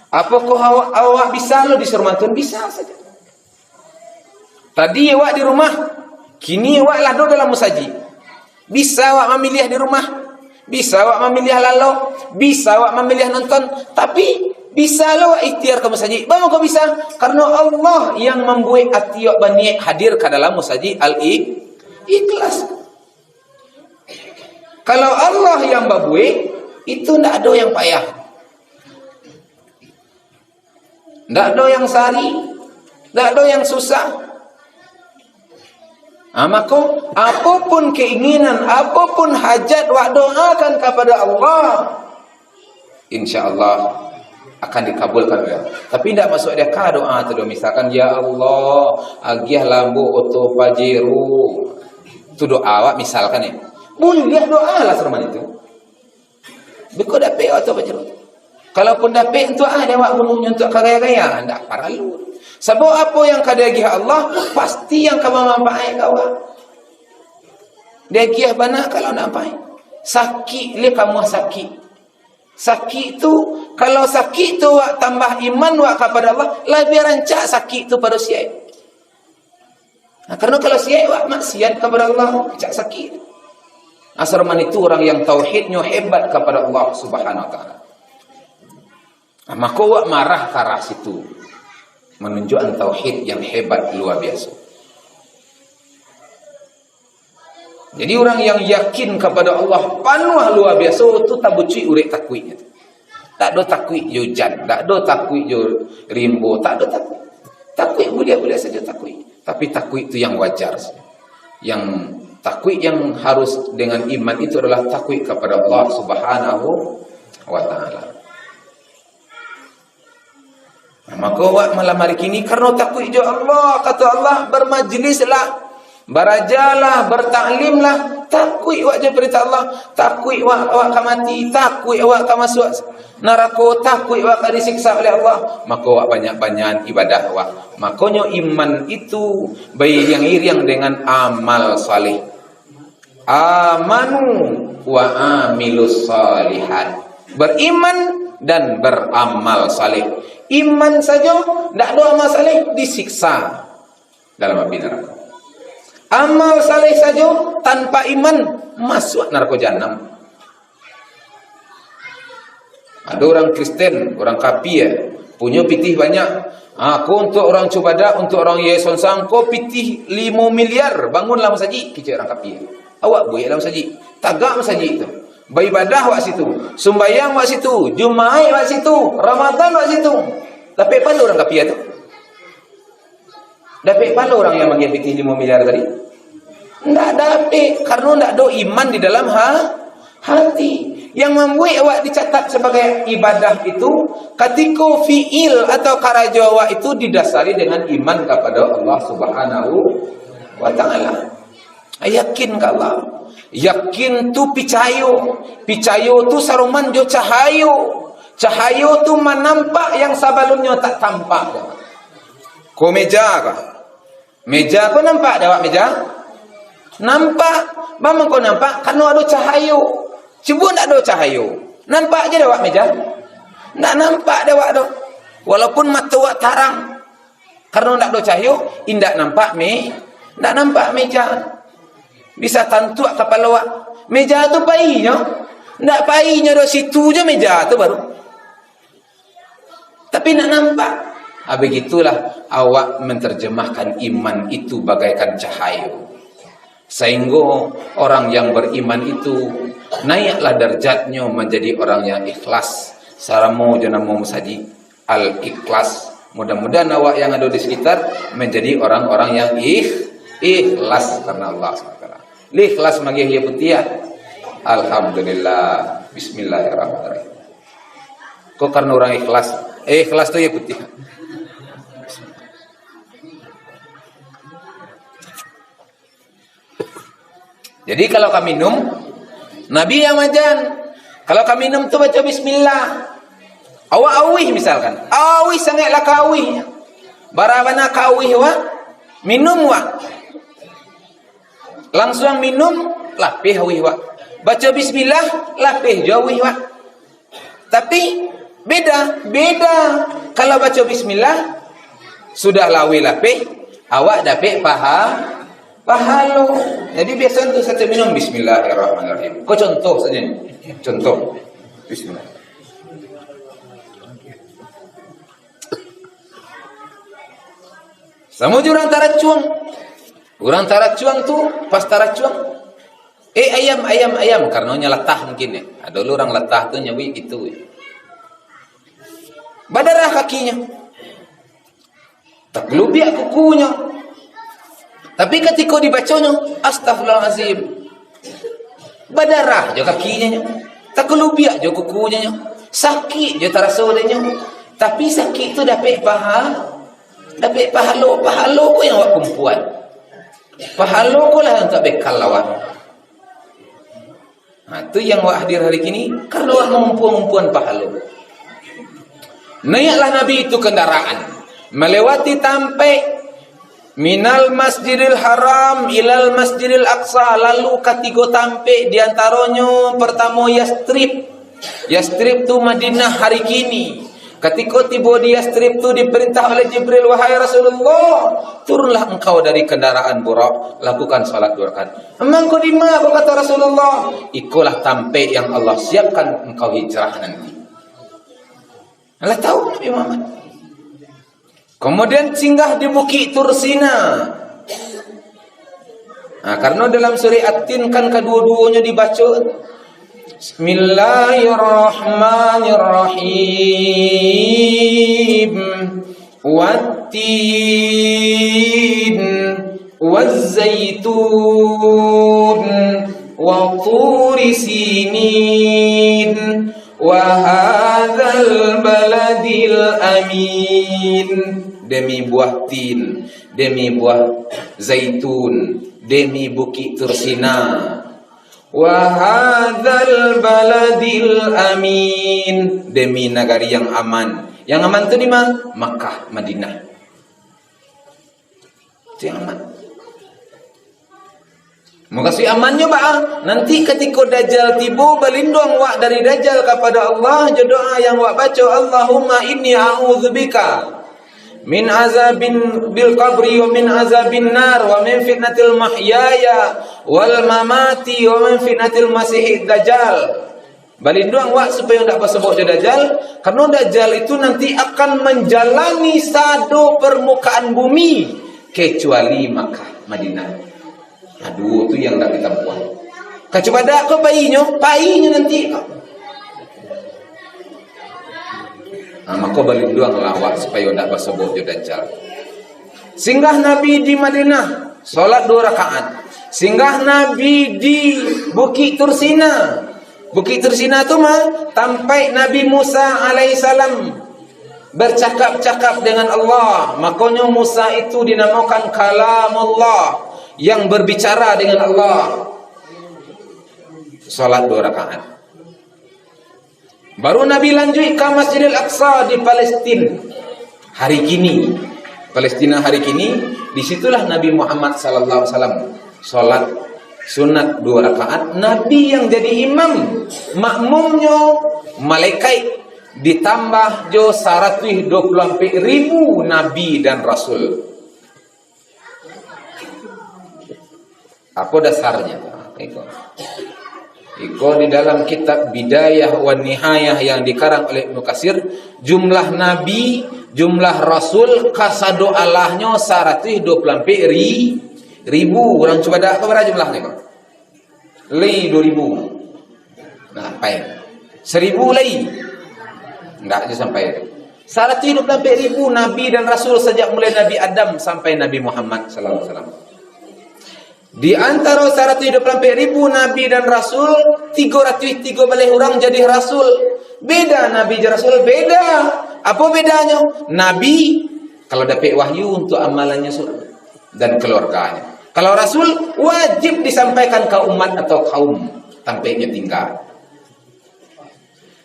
Apokoh awak, awak bisa lo disuruah mantun? Bisa saja. Tadi awak di rumah, kini awak lah do dalam musajik. Bisa awak mamiliah di rumah, bisa awak mamiliah lalok, bisa awak mamiliah nonton, tapi bisa lo awak ikhtiar ka musajik. Baa mangko bisa? Karena Allah yang mambuek ati awak baniaik hadir ka dalam musajik Al-I-, Ikhlas. Kalau Allah yang babuek, itu ndak ado yang payah. Ndak ado yang sari, ndak ado yang susah. Ah, mako, apopun keinginan, apopun hajat, wak doakan kapada Allah, insya Allah akan dikabulkan oleh Allah. Tapi ndak masuak di aka doa tu doh. Misalkan, "Ya Allah, agiahlah ambo oto Pajero." Tu doa awak, misalkan, ya. Buliah doa lah sarupo itu. Beko dapek oto Pajero. Kalaupun dapek, untuak ah dek awak bunuhnyo, untuak ka gaya-gaya, ndak paralu. Sabab apo yang ka diagiah Allah, pasti yang ka bamanfaat ka awak. Diagiah bana kalau ndak pai. Sakik leh kamuah sakik. Sakik tu, kalau sakik tu wak tambah iman wak kapada Allah, labiah rancak sakik tu pado siaik. Nah, karena kalau siaik wak maksiat kapada Allah, rancak sakik. Asal man itu orang yang tauhidnyo hebat kapada Allah Subhanahu wa Taala. Nah, mako wak marah ka arah situ, menunjukkan tauhid yang hebat luar biasa. Jadi, urang yang yakin kapada Allah panuah luar biaso tu tabucuik urek takuiknyo tu. Tak ado takuik jo jan, tak ado takuik jo rimbo, tak ado takuik. Takuik buliah-buliah sajo takuik. Tapi takuik tu yang wajar. Yang takuik yang harus dengan iman itu adalah takuik kapada Allah Subhanahu wa Taala. Nah, mako awak malam hari kini, karano takuik jo Allah, kato Allah, bermajlislah, barajalah, bertaklimlah, takuik awak jo perintah Allah, takuik awak, awak ka mati, takuik awak ka masuak narako, takuik awak ka disiksa oleh Allah, mako awak banyak-banyak ibadah awak. Makonyo iman itu bairiang-iriang dengan amal saleh. Amanu wa amilus salihat. Beriman dan beramal saleh. Iman sajo, ndak ado amal saleh, disiksa dalam api narako. Amal saleh sajo, tanpa iman, masuak narako jahanam. Ado urang Kristen, urang kapia, punyo pitih banyak. Ah, ko untuak urang cubadak, untuak urang yayasan sangko, pitih limo miliar, bangunlah masajik, kecek urang kapia. Awak bueklah masajik, tagak masajik tu. Baibadah awak situ, sumbayang awak situ, Jumaik awak situ, Ramadan awak situ. Dapek pahalo urang kapia tu? Dapek pahalo urang yang magiah pitih limo miliar tadi? Ndak dapek, karena ndak ado iman di dalam ha-, hati. Yang mambuek awak dicatat sabagai ibadah itu, katiko fi'il atau karajo awak itu didasari dengan iman kapada Allah Subhanahu wa Ta'ala. Yakin ka Allah. Yakin tu picayo. Picayo tu saroman jo cahayo. Cahayo tu manampak yang sabalumnyo tak tampak. Ko meja ka. Meja ko nampak dek awak meja? Nampak. Baa mangko nampak? Karano ado cahayo. Cubo ndak ado cahayo. Nampak je dek awak meja? Ndak nampak dek awak doh. Walaupun mato awak tarang. Karano ndak ado cahayo, indak nampak me-, ndak nampak meja. Bisa tantuak kapalo awak. Meja tu painyo. Ndak painyo doh, situ je meja tu baru. Tapi ndak nampak. Ah, begitulah awak menterjemahkan iman itu bagaikan cahayo. Sahinggo orang yang beriman itu naiklah darjatnyo manjadi orang yang ikhlas. Saramo jo namo masajik Al-Ikhlas. Mudah-mudahan awak yang ado di sekitar manjadi orang-orang yang ikh-, ikhlas karena Allah subhanahu wa taala. Ikhlas mageh aia putiah. Alhamdulillah. Bismillahirrahmanirrahim. Kok karena orang ikhlas? Eh, ikhlas tu aia putiah. Jadi kalau ka minum, Nabi yang maaja. Kalau ka minum tu baco bismillah. Awak auih misalkan. Auih sangaik lah ka auih. Bara bana ka auih wak, minum wak. Langsuang minum, lapeh auih wak. Baco bismillah, lapeh jo auih wak. Tapi beda, beda. Kalau baco bismillah, sudah lah auih lapeh, awak dapek paha-, pahalo. Jadi biaso tu satiok minum, bismillahirrahmanirrahim. Ko contoh sajo ni. Contoh. Bismillah. Samo jo urang taracuang. Urang taracuang tu, pas taracuang, "Eh, ayam, ayam, ayam," karano nyo latah mungkin, yo. Ado lo urang latah tu nyabuik gitu, yo. Badarah kakinyo. Takurubiak kukunyo. Tapi katiko dibaconyo, "Astagfirullahalazim." Badarah jo kakinyo nyo. Takurubiak jo kukunyo nyo. Sakik jo taraso dek nyo. Tapi sakik tu dapek paha-, dapek pahalo. Pahalo ko yang awak kumpuan. Pahalo ko lah untuak bekal awak. Ha, tu yang awak hadir hari kini, karano awak mangumpuan-ngumpuan pahalo. Naiklah Nabi itu kandaraan, malewati tampek, minal Masjidil Haram ilal Masjidil Aqsa, lalu katigo tampek, di antaronyo partamo Yastrib. Yastrib tu Madinah hari kini. Katiko tibo di Yastrib tu, diperintah oleh Jibril, "Wahai Rasulullah, turunlah engkau dari kendaraan Burak, lakukan salat dua rakaat." "Mangko dima ko?" kata Rasulullah. "Ikolah tampek yang Allah siapkan engkau hijrah nanti." Lah tahu Nabi Muhammad. Kemudian singgah di Bukik Tursina. Nah, karena dalam surah At-Tin kan kaduo-duonyo dibaco. Bismillahirrahmanirrahim. Wattin, wazzaitun, wa turi sinin, wa hadzal baladil amin. Demi buah tin, demi buah zaitun, demi Bukik Tursina. Wa hadzal baladil amin, demi nagari yang aman. Yang aman tu di ma? Makkah, Madinah. Itu yang aman. Mukasuik amannyo baa? Nanti katiko Dajjal tibo, balinduang wak dari Dajjal kapada Allah, jo doa yang wak baco, "Allahumma inni a'udzubika min azabin bil qabri, wa min azabin nar, wa min fitnatil mahyaya wal mamati, wa min fitnatil masihid dajjal." Balinduang wak supayo ndak basobok jo Dajjal, karano Dajjal itu nanti akan manjalani sado parmukaan bumi, kecuali Makkah, Madinah. Nah, duo tu yang ndak ditampuah. Kacubadak ko painyo, painyo nanti ko. Nah, mako balinduanglah awak supayo ndak basobok jo Dajjal. Singgah Nabi di Madinah, salat duo rakaat. Singgah Nabi di Bukik Tursina. Bukik Tursina tu mah tampaik Nabi Musa alaihissalam bercakap-cakap dengan Allah. Makonyo Musa itu dinamakan Kalamullah, yang berbicara dengan Allah. Salat dua rakaat. Baru Nabi lanjuik ka Masjidil Aqsa di Palestin hari kini. Palestina hari kini, di situlah Nabi Muhammad sallallahu alaihi wasallam salat sunat dua rakaat. Nabi yang jadi imam, makmumnyo malaikat, ditambah jo saratuih dua puluah ampek ribu nabi dan rasul. Apo dasarnyo? Iko. Iko di dalam kitab Bidayah wa Nihayah yang dikarang oleh Ibnu Katsir, jumlah nabi, jumlah rasul, kasado alahnyo saratuih dua puluah ampek ri-, ribu. Urang Cubadak ko bara jumlahnyo ko? Lai duo ribu. Nah, sampai. Saribu lai? Ndak jo sampai. Saratuih dua puluah ampek ribu nabi dan rasul sajak mulai Nabi Adam sampai Nabi Muhammad sallallahu alaihi wasallam. Di antaro saratuih dua puluah ampek ribu nabi dan rasul, tigo ratuih tigo baleh urang jadi rasul. Beda nabi jo rasul, beda. Apo bedanyo? Nabi, kalau dapek wahyu, untuk amalannyo surang dan keluarganyo. Kalau rasul, wajib disampaikan ka umat atau kaum tampeknyo tingga.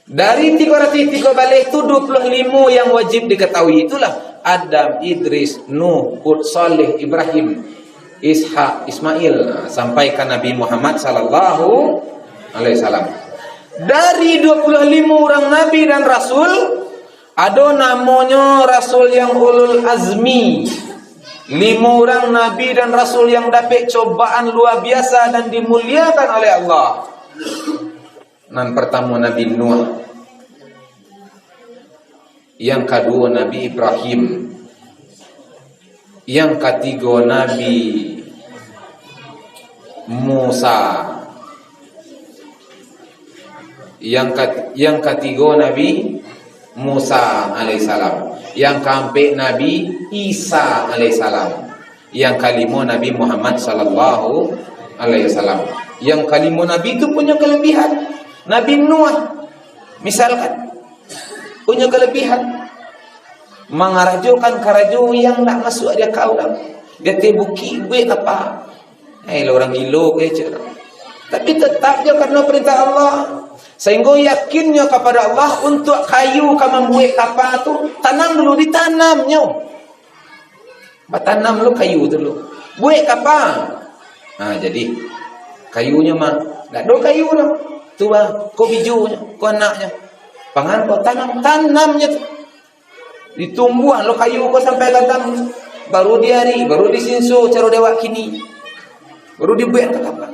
Dari tigo ratuih tigo baleh tu, dua puluah limo yang wajib diketahui, itulah Adam, Idris, Nuh, Hud, Saleh, Ibrahim, Ishak, Ismail, nah, sampai ka Nabi Muhammad sallallahu alaihi wasallam. Dari dua puluah limo urang nabi dan rasul, ado namonyo rasul yang ulul azmi. Limo urang nabi dan rasul yang dapek cobaan luar biasa dan dimuliakan oleh Allah. Nan partamo Nabi Nuh, yang kaduo Nabi Ibrahim, yang katigo Nabi Musa, yang kat-, yang katigo Nabi Musa alaihissalam, yang kaampek Nabi Isa alaihissalam, yang kalimo Nabi Muhammad sallallahu alaihi wasallam. Yang kalimo Nabi tu punyo kelebihan. Nabi Nuh, misalkan, punyo kelebihan mangarajokan karajo yang ndak masuak di aka urang. Di ateh bukik buek kapa. Eh, lah urang gilo ko, cek urang. Tapi tetap jo karano perintah Allah. Sahinggo yakinnyo kapada Allah, untuak kayu ka mambuek kapa tu, tanam dulu, ditanamnyo. Batanam lo kayu tu lo. Buek kapa? Ha, jadi, kayunyo mah, ndak ado kayu doh. Tu bah, ko bijonyo, ko anaknyo. Pangan ko, tanam, tanamnyo tu. Ditumbuah lo kayu ko sampai gadang. Baru diarik, baru disinso caro dewek kini. Baru dibuek ka kapa.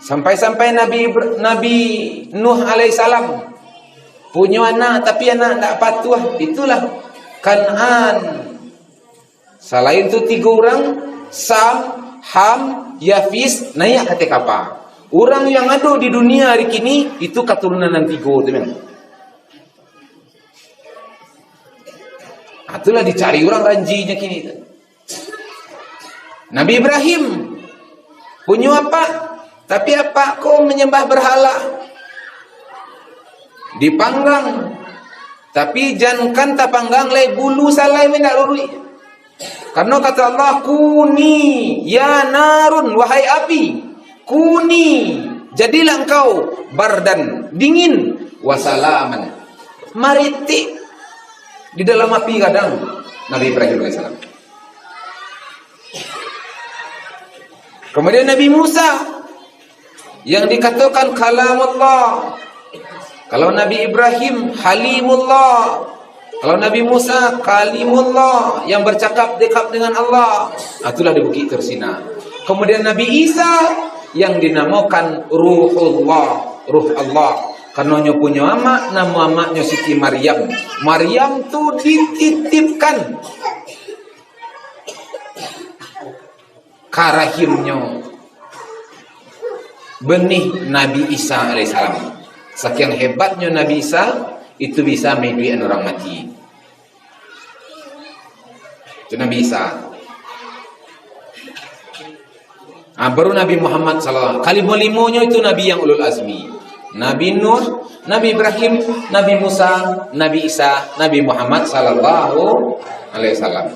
Sampai-sampai Nabi Ibra-, Nabi Nuh alaihissalam punyo anak, tapi anak ndak patuah. Itulah Kan'an. Salain tu tigo urang, Sam, Ham, Yafis, naiak ka ateh kapa. Urang yang ado di dunia ari kini, itu katurunan nan tigo tu memang. Ah, itulah dicari urang ranjinyo kini tu. Nabi Ibrahim punyo apak, tapi apak ko manyambah berhala, dipanggang, tapi jankan tapanggang lai, bulu salai mindak luruih. Karano kato Allah, "Kuni ya narun, wahai api, kuni, jadilah engkau bardan, dingin, wasalaman." Maritik di dalam api gadang Nabi Ibrahim alaihissalam. Kemudian Nabi Musa yang dikatokan Kalamullah. Kalau Nabi Ibrahim Halimullah. Kalau Nabi Musa Kalimullah, yang bercakap dekat dengan Allah. Ah, itulah di Bukik Tursina. Kemudian Nabi Isa yang dinamakan Ruhullah, Ruh Allah. Karano nyo punyo amak, namo amaknyo Siti Maryam. Maryam tu dititipkan ka rahimnyo benih Nabi Isa alaihissalam. Sakian hebatnyo Nabi Isa, itu bisa maiduikan urang mati. Itu Nabi Isa. Ah, baru Nabi Muhammad sallallahu alaihi wasallam. Kalimo-limonyo itu Nabi yang ulul azmi. Nabi Nuh, Nabi Ibrahim, Nabi Musa, Nabi Isa, Nabi Muhammad sallallahu alaihi wasallam.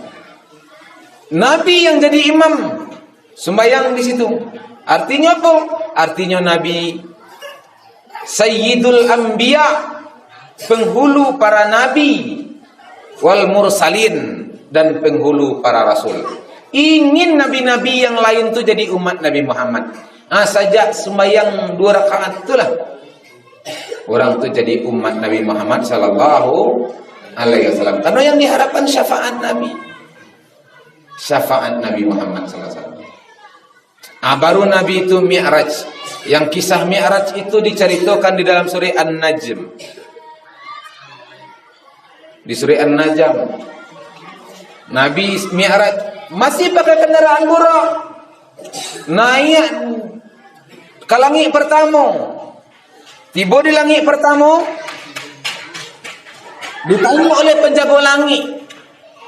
Nabi yang jadi imam sumbayang di situ. Artinyo apo? Artinyo Nabi Sayyidul Anbiya, penghulu para nabi, wal mursalin, dan penghulu para rasul. Ingin nabi-nabi yang lain tu jadi umat Nabi Muhammad. Ah, sajak sumbayang dua rakaat itulah, urang tu jadi umat Nabi Muhammad sallallahu alaihi wasallam. Karena yang diharapkan syafaat Nabi. Syafaat Nabi Muhammad sallallahu alaihi wasallam. Ah, baru Nabi itu Mi'raj. Yang kisah Mi'raj itu diceritakan di dalam surah An-Najm. Di surah An-Najm. Nabi Mi'raj masih pakai kendaraan burak. Naik ka langik pertamo. Tibo di langik pertamo, ditanya oleh penjago langik.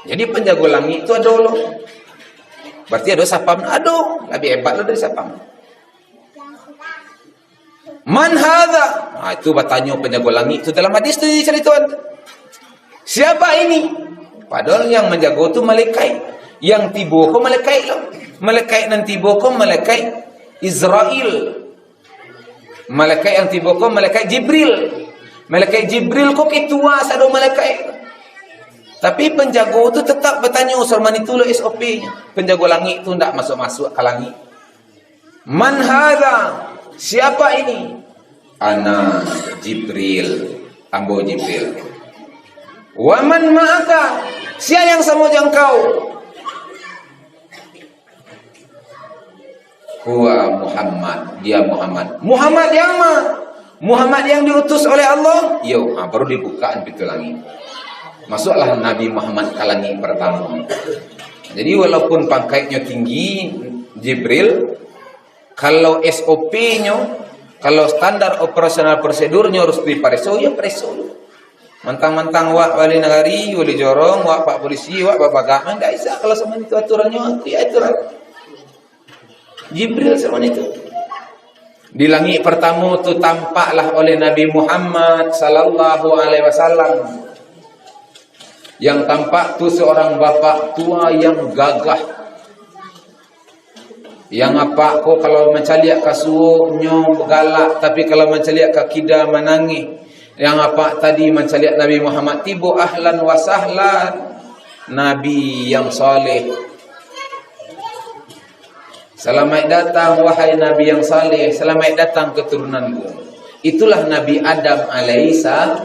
Jadi penjago langik tu ado lo. Berarti ado sapam, ado. Lebih hebat lo dari sapam. "Man hadza?" Ah, itu batanyo penjago langik tu dalam hadis tu dicaritoan. "Siapa ini?" Padahal yang manjago tu malaikat. Yang tibo ko malaikat lo. Malaikat nan tibo ko malaikat Izrail. Malaikat yang tibo ko malaikat Jibril. Malaikat Jibril ko ketua sado malaikat. Tapi penjago tu tetap batanyo, "Salman itu lo S O P-nyo." Penjago langik tu ndak masuk-masuk ka langik. "Man hadza?" Siapa ini? "Ana Jibril." Ambo Jibril. "Wa man ma'aka?" Sia yang samo jo engkau? "Huwa Muhammad." Dia Muhammad. "Muhammad yang ma?" "Muhammad yang diutus oleh Allah?" Iyo, ha, baru dibukaan pintu langik. Masuklah Nabi Muhammad ka langik pertamo. Jadi, walaupun pangkaiknyo tinggi, Jibril, kalau S O P-nyo, kalau standar operasional prosedurnyo harus dipareso, ya pareso. Mantang-mantang wak wali nagari, wali jorong, wak pak polisi, wak babagak, mah ndak bisa kalau samo itu aturannyo, itu ya aturan. Jibril samo itu. Di langik pertamo tu tampaklah oleh Nabi Muhammad sallallahu alaihi wasallam. Yang tampak tu seorang bapak tua yang gagah. Yang apak ko kalau mancaliak ka suwoknyo galak, tapi kalau mancaliak ka kida manangih. Yang apak tadi mancaliak Nabi Muhammad tibo, ahlan wa sahlan. Nabi yang saleh. Salamaik datang, wahai Nabi yang saleh, salamaik datang keturunanku. Itulah Nabi Adam alaihisa-,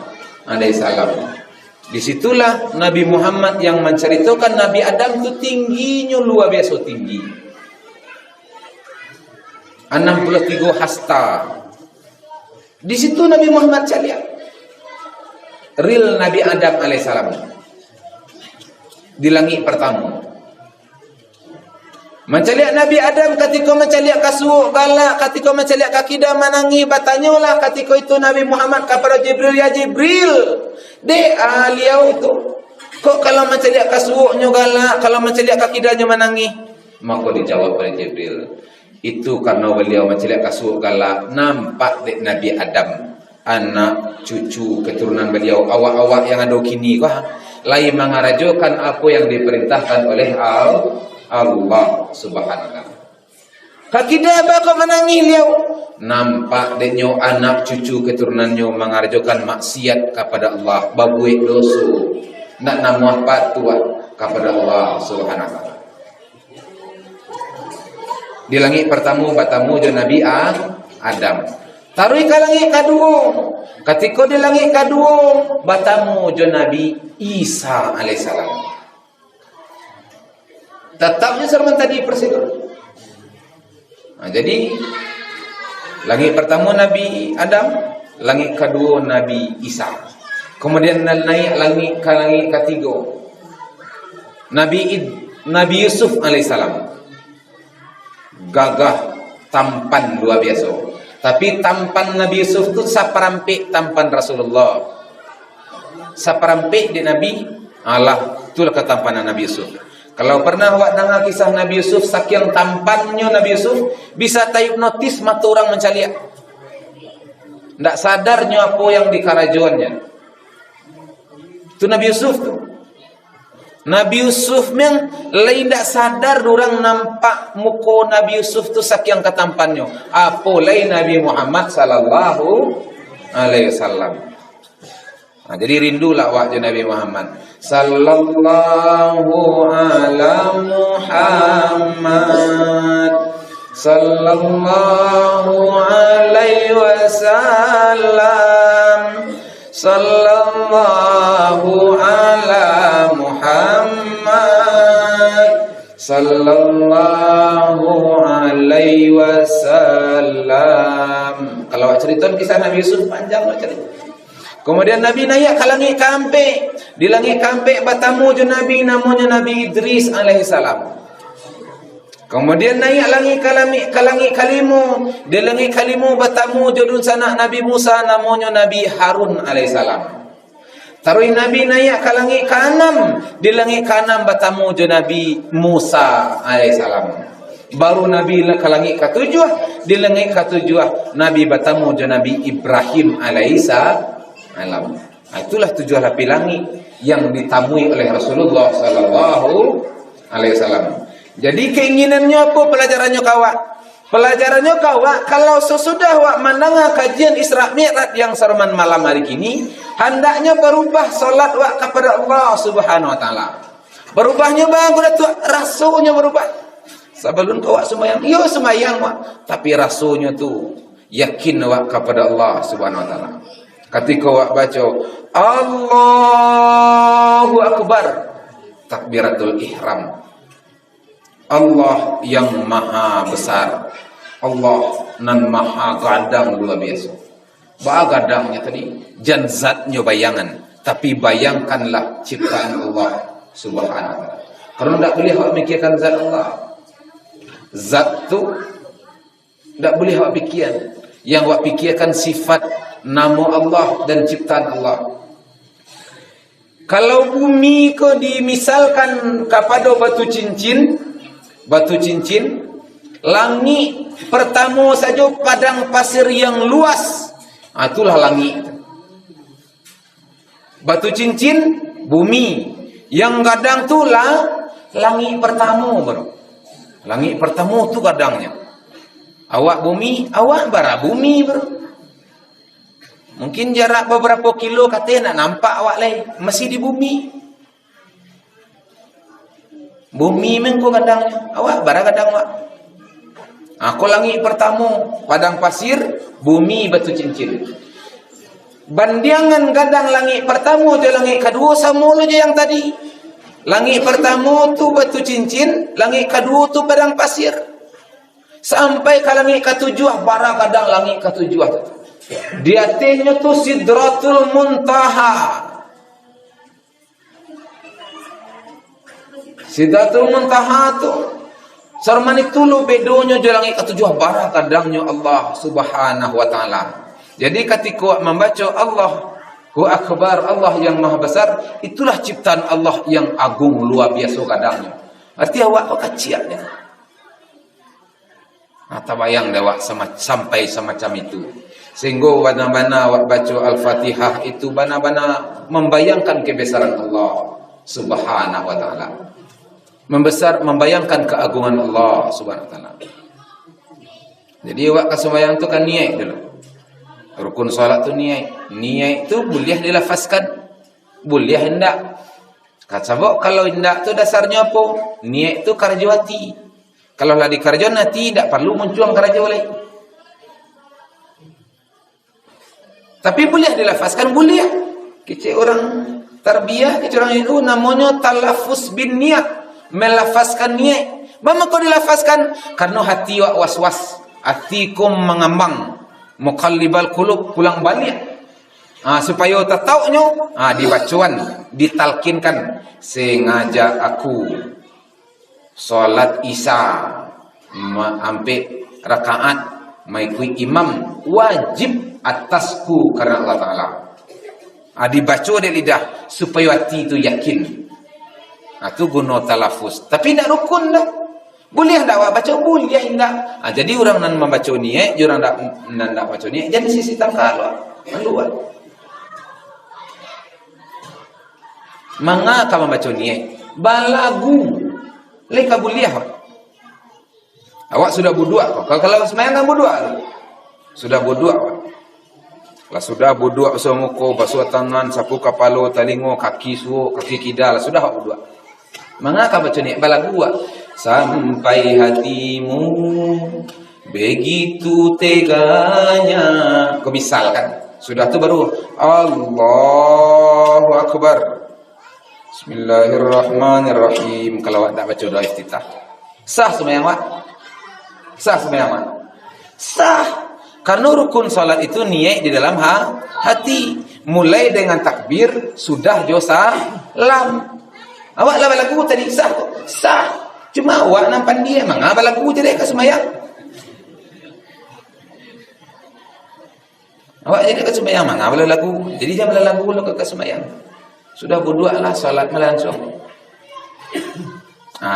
alaihissalam. Di situlah Nabi Muhammad yang mancaritokan Nabi Adam tu tingginyo, lua biaso tinggi. Anam puluah tigo hasta. Di situ Nabi Muhammad caliak real Nabi Adam alaihissalam di langik partamo. Mancaliak Nabi Adam katiko mancaliak ka suok galak, katiko mancaliak ka kida manangih, batanyolah katiko itu Nabi Muhammad kapado Jibril, "Ya Jibril, dek ah liau tu, kok kalau mancaliak ka suoknyo galak, kalau mancaliak ka kidanyo manangih?" Mako dijawab oleh Jibril, "Itu karano baliau mancaliak ka suok galak, nampak dek Nabi Adam anak cucu keturunan baliau, awak-awak yang ado kini ko, ha, lai mangarajokan apo yang diparintahkan oleh Al-, Allah Subhanahu wa Ta'ala. Ka kida bako manangih liau, nampak dek nyo anak cucu keturunannyo mangarajokan maksiat kapado Allah, babuek doso, ndak namuah patuah kapado Allah Subhanahu wa Ta'ala." Di langik partamo batamo jo Nabi A-, Adam. Taruih ka langik kaduo. Katiko di langik kaduo, batamo jo Nabi Isa alaihissalam. Tatap jo sarupo tadi prosedur. Nah, jadi, langik partamo Nabi Adam, langik kaduo Nabi Isa. Kemudian na-, naiak langik ka langik katigo. Nabi Id-, Nabi Yusuf alaihissalam. Gagah, tampan, lua biaso. Tapi tampan Nabi Yusuf tu saparampek tampan Rasulullah. Saparampek di Nabi, alah, itulah katampanan Nabi Yusuf. Kalau pernah awak danga kisah Nabi Yusuf, sakiang tampannyo Nabi Yusuf, bisa tahipnotis mato urang mancaliak. Ndak sadarnyo apo yang dikarajoannyo. Tu Nabi Yusuf tu. Nabi Yusuf mah lai ndak sadar urang nampak muko Nabi Yusuf tu sakiang katampannyo. Apo lai Nabi Muhammad sallallahu alaihi wasallam. Ha, jadi rindulah awak jo Nabi Muhammad. Sallallahu ala Muhammad. Sallallahu alaihi wasallam. Sallallahu ala Muhammad. Sallallahu alaihi wasallam. Kalau awak carito kisah Nabi Yusuf, panjang awak carito. Kemudian Nabi naiak ka langik kaampek. Di langik kaampek batamu jo Nabi, namonyo Nabi Idris alaihissalam. Kemudian naiak langik ka langik, ka langik kalimo. Di langik kalimo batamu jo dunsanak Nabi Musa, namonyo Nabi Harun alaihissalam. Taruih Nabi naiak ka langik kaanam, di langik kaanam batamu jo Nabi Musa alaihissalam. Baru Nabi la-, ka langik katujuah, di langik katujuah Nabi batamu jo Nabi Ibrahim alaihissalam. Nah, itulah tujuah lapih langik yang ditamui oleh Rasulullah sallallahu alaihi wasallam. Jadi, keinginannyo apo pelajarannyo ka awak? Pelajarannyo ka awak, kalau sasudah awak mandanga kajian Isra Mi'raj yang saroman malam hari kini, handaknyo barubah solat awak kapado Allah Subhanahu wa Taala. Barubahnyo baa, Datuak? Rasonyo barubah. Sabalun ko awak sumbayang, iyo sumbayang awak, tapi rasonyo tu yakin awak kapado Allah Subhanahu wa Taala. Katiko awak baco, "Allahu Akbar," takbiratul ihram. Allah yang maha besar, Allah nan maha gadang luar biasa. Baa gadangnyo tadi, jan zatnyo bayangan, tapi bayangkanlah ciptaan Allah Subhanahu wa Taala. Karena ndak boleh awak mikirkan zat Allah. Zat tu ndak boleh awak pikian. Yang awak pikiakan sifat, namo Allah dan ciptaan Allah. Kalau bumi ko dimisalkan kapado batu cincin, batu cincin, langik partamo sajo padang pasir yang luas, ha, itulah langik. Batu cincin, bumi. Yang gadang tu lah langik partamo, bro. Langik partamo tu gadangnyo. Awak bumi, awak bara bumi, bro. Mungkin jarak babarapo kilo kateh ndak nampak awak lai, masih di bumi. Bumi mangko gadangnyo, awak bara gadang awak. Ah, ko langik partamo, padang pasir, bumi batu cincin. Bandiangan gadang langik partamo jo langik kaduo samo lo jo yang tadi. Langik partamo tu batu cincin, langik kaduo tu padang pasir. Sampai ka langik katujuah, bara gadang langik katujuah tu. Di atehnyo tu Sidratul Muntaha. Sidratul Muntaha tu, saroman itu lo bedonyo jo langik katujuah, bara gadangnyo Allah Subhanahu wa Taala. Jadi, katiko mambaco Allahu Akbar, Allah yang Maha Besar, itulah ciptaan Allah yang agung, luar biasa gadangnyo. Arti awak ko kaciaknyo. Nah, tabayang dek awak sama-, sampai samacam itu. Sehingga bana-bana awak baco Al-Fatihah itu bana-bana mambayangkan kebesaran Allah Subhanahu wa Taala. Membesar, membayangkan keagungan Allah Subhanahu wa Taala. Jadi, awak ka sumbayang tu kan niaik dulu. Rukun salat tu niaik. Niaik tu buliah dilafazkan, buliah indak. Ka-, sabab kalau indak tu dasarnyo apo? Niaik tu karajo ati. Kalau lah dikarajoan ati, indak parlu muncuang karajo lai. Tapi buliah dilafazkan, buliah. Kecek urang tarbiyah, kecek urang N U, namonyo talafuz bin niat, melafazkan niaik. Baa mangko dilafazkan? Karano hati awak was-was, ati ko mangambang, muqallibal qulub, pulang baliak. Ha, supayo tatauknyo, ha, dibacoan, ditalkinkan, sengaja aku salat Isya ma-, ampek rakaat maikuik imam, wajib atasku karano Allah Taala. Ha, dibaco dek lidah, supayo ati tu yakin. Ha, tu guno talafuz. Tapi indak rukun doh. Buliah ndak awak baco? Buliah indak. Ha, jadi urang nan mambaco niaik, jo urang ndak, nan ndak baco niaik, jan sisi tangka lo. Malu, ah. Manga ka mambaco niaik? Balagu. Lai ka buliah, ah. Awak sudah buduak ko. Kalau, kalau sumbayang kan buduak tu. Sudah buduak, Pak. Lah sudah buduak, basuah muko, basuah tangan, sapu kapalo, talingo, kaki suok, kaki kida, lah sudah awak buduak. Manga ka baco niaik? Balagu awak. Sampai hatimu begitu teganya. Ko misal kan. Sudah tu baru Allahu Akbar. Bismillahirrahmanirrahim. Kalau awak ndak baco doa iftitah, sah sumbayang awak? Sah sumbayang awak? Sah. Karena rukun salat itu niaik di dalam ha-, hati. Mulai dengan takbir, sudah jo salam. Awak lah balagu tadi, sah tu? Sah. Cuma awak nan pandia, manga balagu jadi ka sumbayang? Awak jadi ka sumbayang, manga balagu. Jadi jan balagu lo ka, ka sumbayang. Sudah buduak lah, salat malansuang. Ha,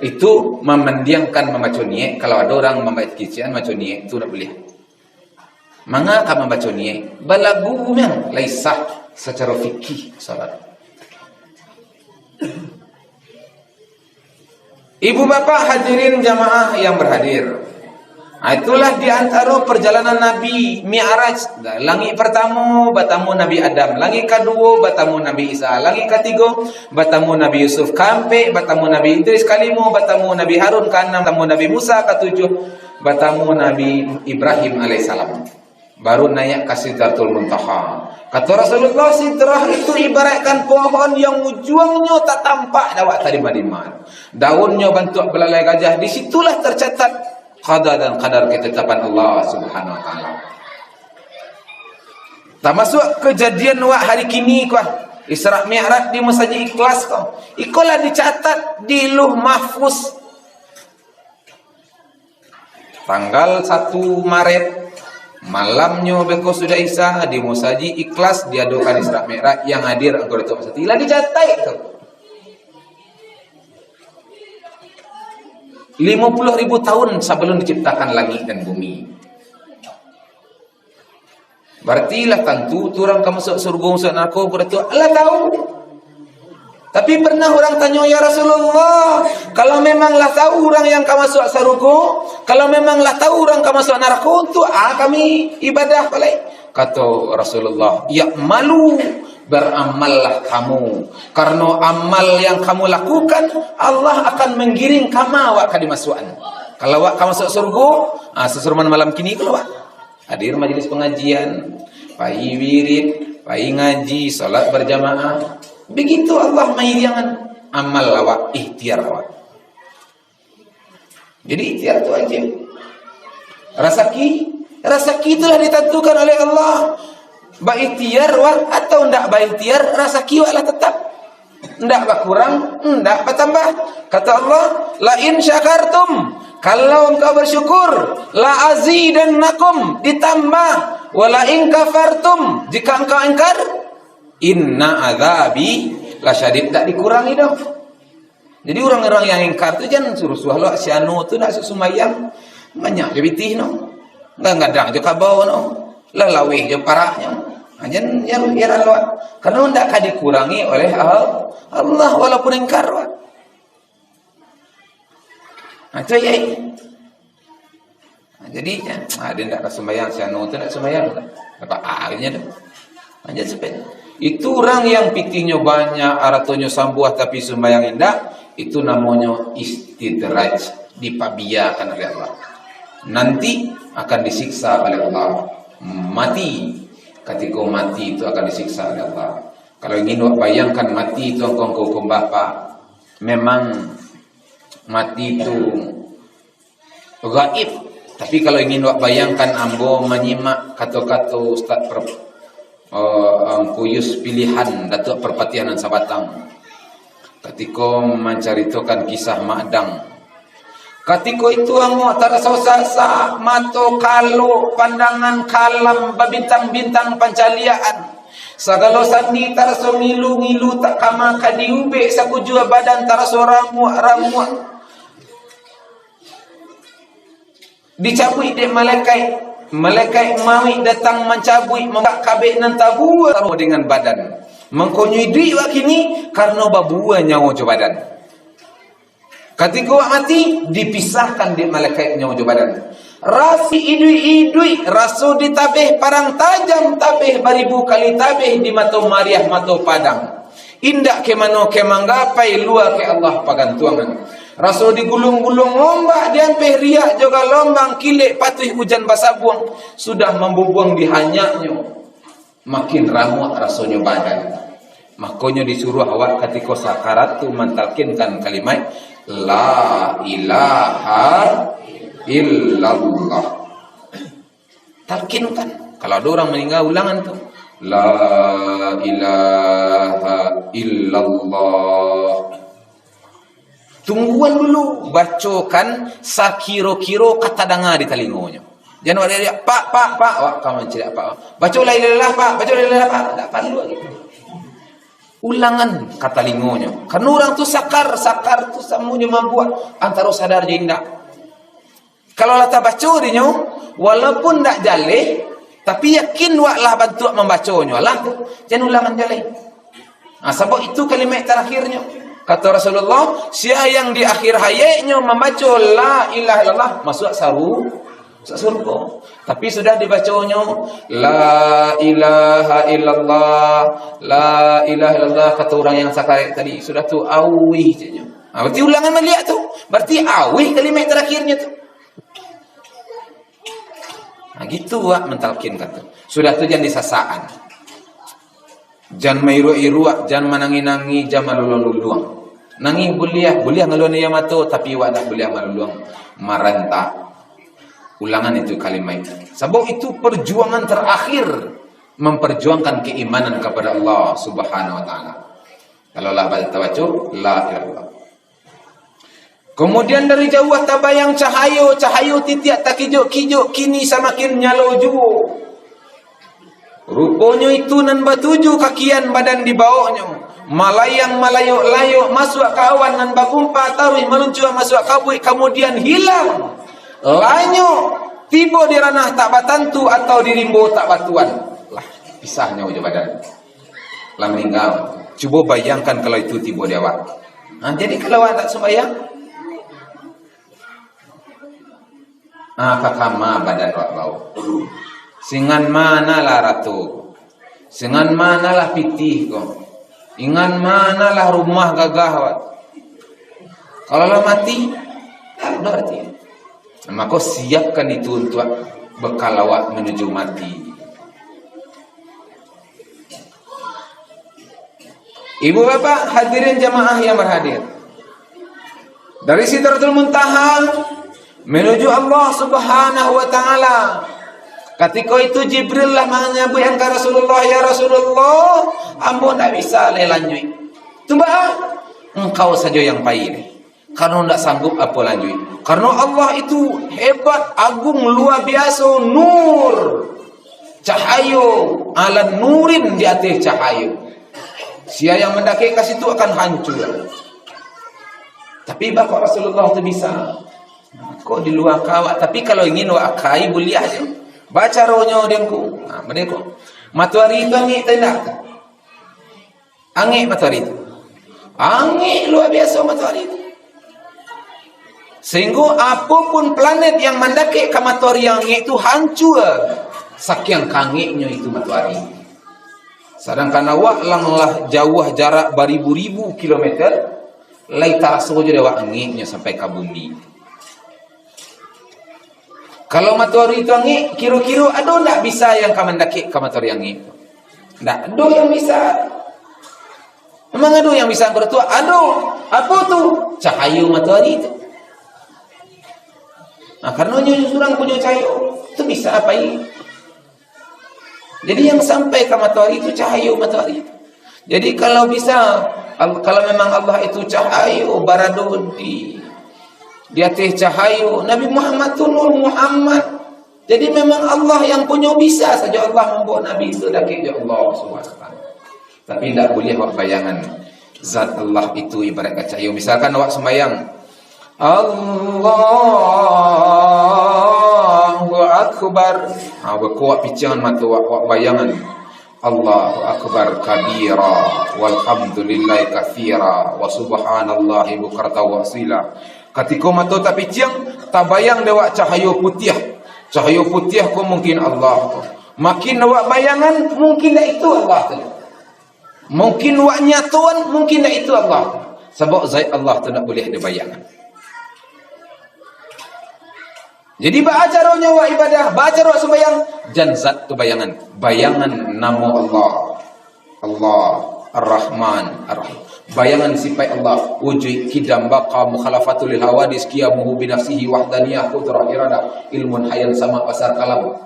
itu mamandiangkan mambaco niaik. Kalau ado urang mambaco kician, baco niaik, tu ndak buliah. Manga ka mambaco niaik? Balagu memang lai sah sacaro fikih salat. Ibu bapak hadirin jamaah yang berhadir. Ha, itulah di antaro perjalanan Nabi Mi'raj. Langik partamo, batamu Nabi Adam. Langik kaduo, batamu Nabi Isa. Langik katigo, batamu Nabi Yusuf. Kaampek, batamu Nabi Idris. Kalimo, batamu Nabi Harun. Kaanam, batamu Nabi Musa. Katujuh, batamu Nabi Ibrahim alaihissalam. Baru naiak ka Sidratul Muntaha. Kato Rasulullah, Sidrah itu ibaratkan pohon yang ujuangnyo tak tampak dek awak tarima-rima. Daunnyo bantuak belalai gajah, di situlah tercatat qada dan qadar ketetapan Allah Subhanahu wa Ta'ala. Tamasuak kejadian wak hari kini ko, Isra Mi'raj di Masajik Ikhlas ko. Ikolah dicatat di Lauh Mahfuz. Tanggal satu Maret, malamnyo beko sudah Isya, di Masajik Ikhlas diadokan Isra Mi'raj, yang hadir Angku Datuk Masati. Lah dicatat tu. Limo puluah ribu tahun sabalum diciptakan langik dan bumi. Barati lah tantu tu urang ka masuak sarugo, masuak narako, Angku Datuk? Lah tahu. Tapi pernah urang tanyo, "Ya Rasulullah, kalau memang lah tahu urang yang ka masuak sarugo, kalau memang lah tahu urang ka masuak narako, untuak a kami ibadah ko lai?" Kato Rasulullah, "I'malu, beramallah kamu. Karano amal yang kamu lakukan, Allah akan manggiring kama awak ka dimasuakan." Kalau awak ka masuak sarugo, ah, sasuruman malam kini kalau awak hadir majelis pangajian, pai wirid, pai ngaji, salat barjamaah. Begitu Allah mairiangan amal awak, ikhtiar awak. Jadi ikhtiar tu wajib. Rasaki, rasaki itulah ditentukan oleh Allah. Baikhtiar wak atau ndak baikhtiar, rasaki wak lah tetap. Ndak bakurang, ndak batambah. Kata Allah, "La in syakartum," kalau engkau bersyukur, "la azidannakum," ditambah, "wa la in kafartum," jika engkau ingkar, "inna adzabi lasyadid," ndak dikurangi doh. Jadi urang-urang yang ingkar tu jan surusuah lo, si anu tu ndak sumbayang, banyak jo pitih no. Gadang-gadang jo kabau no, lah laweh jo paraknyo. Ha, jan, jan, jan heran lo. Karano ndak ka dikurangi oleh Al-, Allah walaupun ingkar. Ha, tu ya. Ha, jadi, ha, dia ndak ka sumbayang, si anu tu ndak sumbayang. Dapat akhirnya tu. Ha, jadi sampai. Itu urang yang pitihnyo banyak, aratonyo sambuah, tapi sumbayang indak, itu namonyo istidraj, dipabiakan oleh Allah. Nanti akan disiksa oleh Allah. Mati. Katiko mati itu akan disiksa oleh Allah. Kalau ingin awak bayangkan mati itu, angku-angku, angku bapak, memang mati itu gaib. Tapi kalau ingin awak bayangkan, ambo manyimak kato-kato Ustaz Per-, eh, Angku Yus Pilihan, Datuak Parpatiah nan Sabatang. Katiko mancaritokan kisah Mak Dang. Katiko itu angok taraso sasak, mato kalok, pandangan kalam, babintang-bintang pancaliakan. Sagalo sandi taraso ngilu-ngilu, tak kama ka diubek, sakujua badan taraso ramuak-ramuak. Dicabuik dek malaikat, malaikat mauik datang mancabuik, mambukak kabek nan tabuah taruh dengan badan. Mangkonyo iduik wak kini, karano babuah nyawo jo badan. Katiko wak mati, dipisahkan dek malaikat nyawo jo badan. Raso iduik-iduik, raso ditabeh parang tajam, tabeh baribu kali tabeh di mato mariah, mato padang. Indak ka mano ka manggapai, lua ka Allah pagantuangan. Raso digulung-gulung ombak, diampeh riak jo galombang, kilek patuih ujan basabuang, sudah mambubuang di hanyaknyo. Makin ramuak rasonyo badan. Makonyo disuruah awak katiko sakarat tu mantalkinkan kalimat, "La ilaha illallah." Talkinkan. Kalau ada orang maningga, ulangan tu. "La ilaha illallah." Tungguan dulu, bacokan sakiro-kiro ka tadanga di talingonyo. Jan awak riak-riak, "Pak, Pak, Pak," awak ka mancaliak, "Pak, Pak. Baco la ilaha illallah, Pak. Baco la ilaha illallah, Pak." Ndak paralu lagi. Ulangan ka talingonyo. Karano urang tu sakar, sakar tu samonyo mambuek antaro sadar jo indak. Kalau lah tabaco dinyo, walaupun ndak jaleh, tapi yakin wak lah bantuak mambaconyo lah tu, jan ulangan jaleh. Ha, sabab itu kalimat tarakhirnyo. Kato Rasulullah, sia yang di akhir hayatnyo mambaco la ilaha illallah, masuak saru-, masuak surga. Tapi sudah dibaconyo, "La ilaha illallah, la ilaha illallah," kato urang yang sakaraik tadi, sudah tu auih je nyo. Ha, berarti ulangan baliak tu. Berarti auih kalimat tarakhirnyo tu. Nah, gitu wak mantalkinkan tu. Sudah tu jan disasakan. Jan mairuak-iruak, jan manangih-nangih, jan maluluang-luluang. Nangih buliah, buliah ngaluan aia mato, tapi wak ndak buliah maluluang, marantak. Ulangan itu kalimat. Sabab itu perjuangan terakhir, memperjuangkan keimanan kepada Allah Subhanahu wa Ta'ala. Kalau lah tabaco, la ilaha illallah. Kemudian dari jauah tabayang cahayo, cahayo titiak takijok-kijok, kini samakin nyalo juo. Ruponyo itu nan batuju ka kian badan dibawoknyo, malayang malayok-layok masuak ka awan nan bagumpa, taruih maluncua masuak kabuik, kamudian hilang. Lanyok, tibo di ranah tak batantu atau di rimbo tak batuan. Lah, pisahnyo jo badan. Lah maningga. Cubo bayangkan kalau itu tibo di awak. Ha, jadi kalau awak tak sumbayang, ha, ka kama badan awak bawok. Singan manalah arato ko? Singan manalah pitih ko? Ingan manalah rumah gagah awak? Kalau lah mati, tak ada arti. Mako, siapkan itu untuak bekal awak menuju mati. Ibu bapak, hadirin jamaah yang berhadir, dari Sidratul Muntaha menuju Allah Subhanahu wa Ta'ala. Katiko itu Jibril lah manyabuikan ka Rasulullah, "Ya Rasulullah, ambo ndak bisa lai lanjuik." "Tu baa, engkau sajo yang pai lai. Karano ndak sanggup ambo lanjuik." Karano Allah itu hebat, agung, luar biaso, nur, cahayo, ala nurin, di ateh cahayo. Sia yang mandakek ka situ akan hancua. Tapi baa kok Rasulullah tu bisa? Kok di lua ka awak? Tapi kalau ingin wak akai, buliah je. Baa caronyo, Dengku? Ha, mode ko. Matoari tu angek atau indak? Angek matoari tu. Angek luar biaso matoari tu. Sehingga apo pun planet yang mandakek ka matoari yang angek tu hancua. Sakiang kangeknyo itu matoari. Sadangkan awak lah jauah jarak baribu-ribu kilometer, lai taraso jo dek awak angeknyo sampai ka bumi. Kalau matoari tu angek, kiro-kiro ado ndak bisa yang ka mandakek ka matoari angek tu? Ndak ado yang bisa. Memang ado yang bisa angkau tu? Ado. Apo tu? Cahayo matoari tu. Nah, karano nyo surang punyo cahayo, tu bisa pai. Jadi yang sampai ka matoari tu cahayo matoari tu. Jadi kalau bisa, al-, kalau memang Allah itu cahayo, barado di, di ateh cahayo, Nabi Muhammad tu Nur Muhammad. Jadi memang Allah yang punyo bisa sajo Allah mambawa Nabi itu dakek jo Allah Subhanahu wa Taala. Tapi ndak buliah awak bayangan. Zat Allah itu ibarat ka cahayo. Misalkan awak sumbayang, Allahu Akbar. Ha, beko awak piciangan mato awak, awak bayangan. Allahu Akbar kabira, walhamdulillahi katsira, wa subhanallahi bukratan wa asila. Katiko mato tapiciang, tabayang dek awak cahayo putiah. Cahayo putiah ko mungkin Allah ko. Makin awak bayangan, mungkin ndak itu Allah tu. Mungkin wak nyatoan, mungkin ndak itu Allah. Sabab zat Allah tu ndak buliah dibayangan. Jadi, baa caronyo wak ibadah, baa caro wak sumbayang, jan zat tu bayangan. Bayangan namo Allah. Allah, Ar-Rahman, Ar-Rahim. Bayangan sipaik Allah, wujud, kidam, baqa, mukhalafatul lil hawadis, qiyamuhu binafsihi, wahdaniyah, qudrah, iradah, ilmun, hayan, sama, basar, kalam.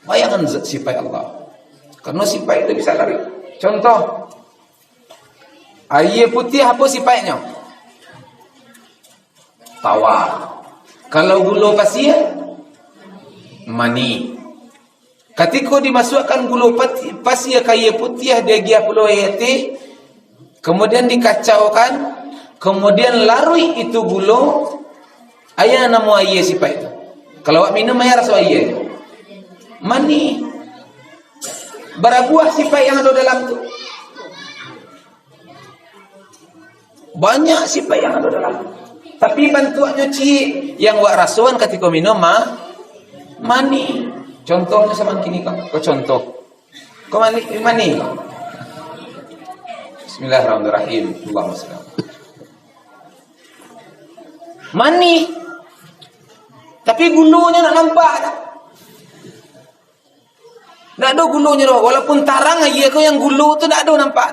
Bayangan zat sipaik Allah. Karena sipaik itu bisa lari. Contoh, aia putiah apa sipaiknyo? Tawar. Kalau gulo pasia, manih. Katiko dimasuakkan gulo pati-, pasia ka aia putiah, diagiah pulo aia teh, kemudian dikacaukan, kemudian laruik itu gulo, aia namo aia sipaik tu. Kalau awak minum, aia raso aia tu. Manih. Barabuah sipaik yang ado dalam tu. Banyak sipaik yang ado dalam tu. Tapi bantuaknyo ciek, yang wak rasoan katiko minum ma-, manih. Contohnyo samangkin ni, ko. Ko contoh. Ko manih, manih. Bismillahirrahmanirrahim. Allahumma shalli. Manih. Tapi gulonyo ndak nampak. Ndak ado gulonyo doh. Walaupun tarang aia ko, yang gulo tu ndak ado nampak.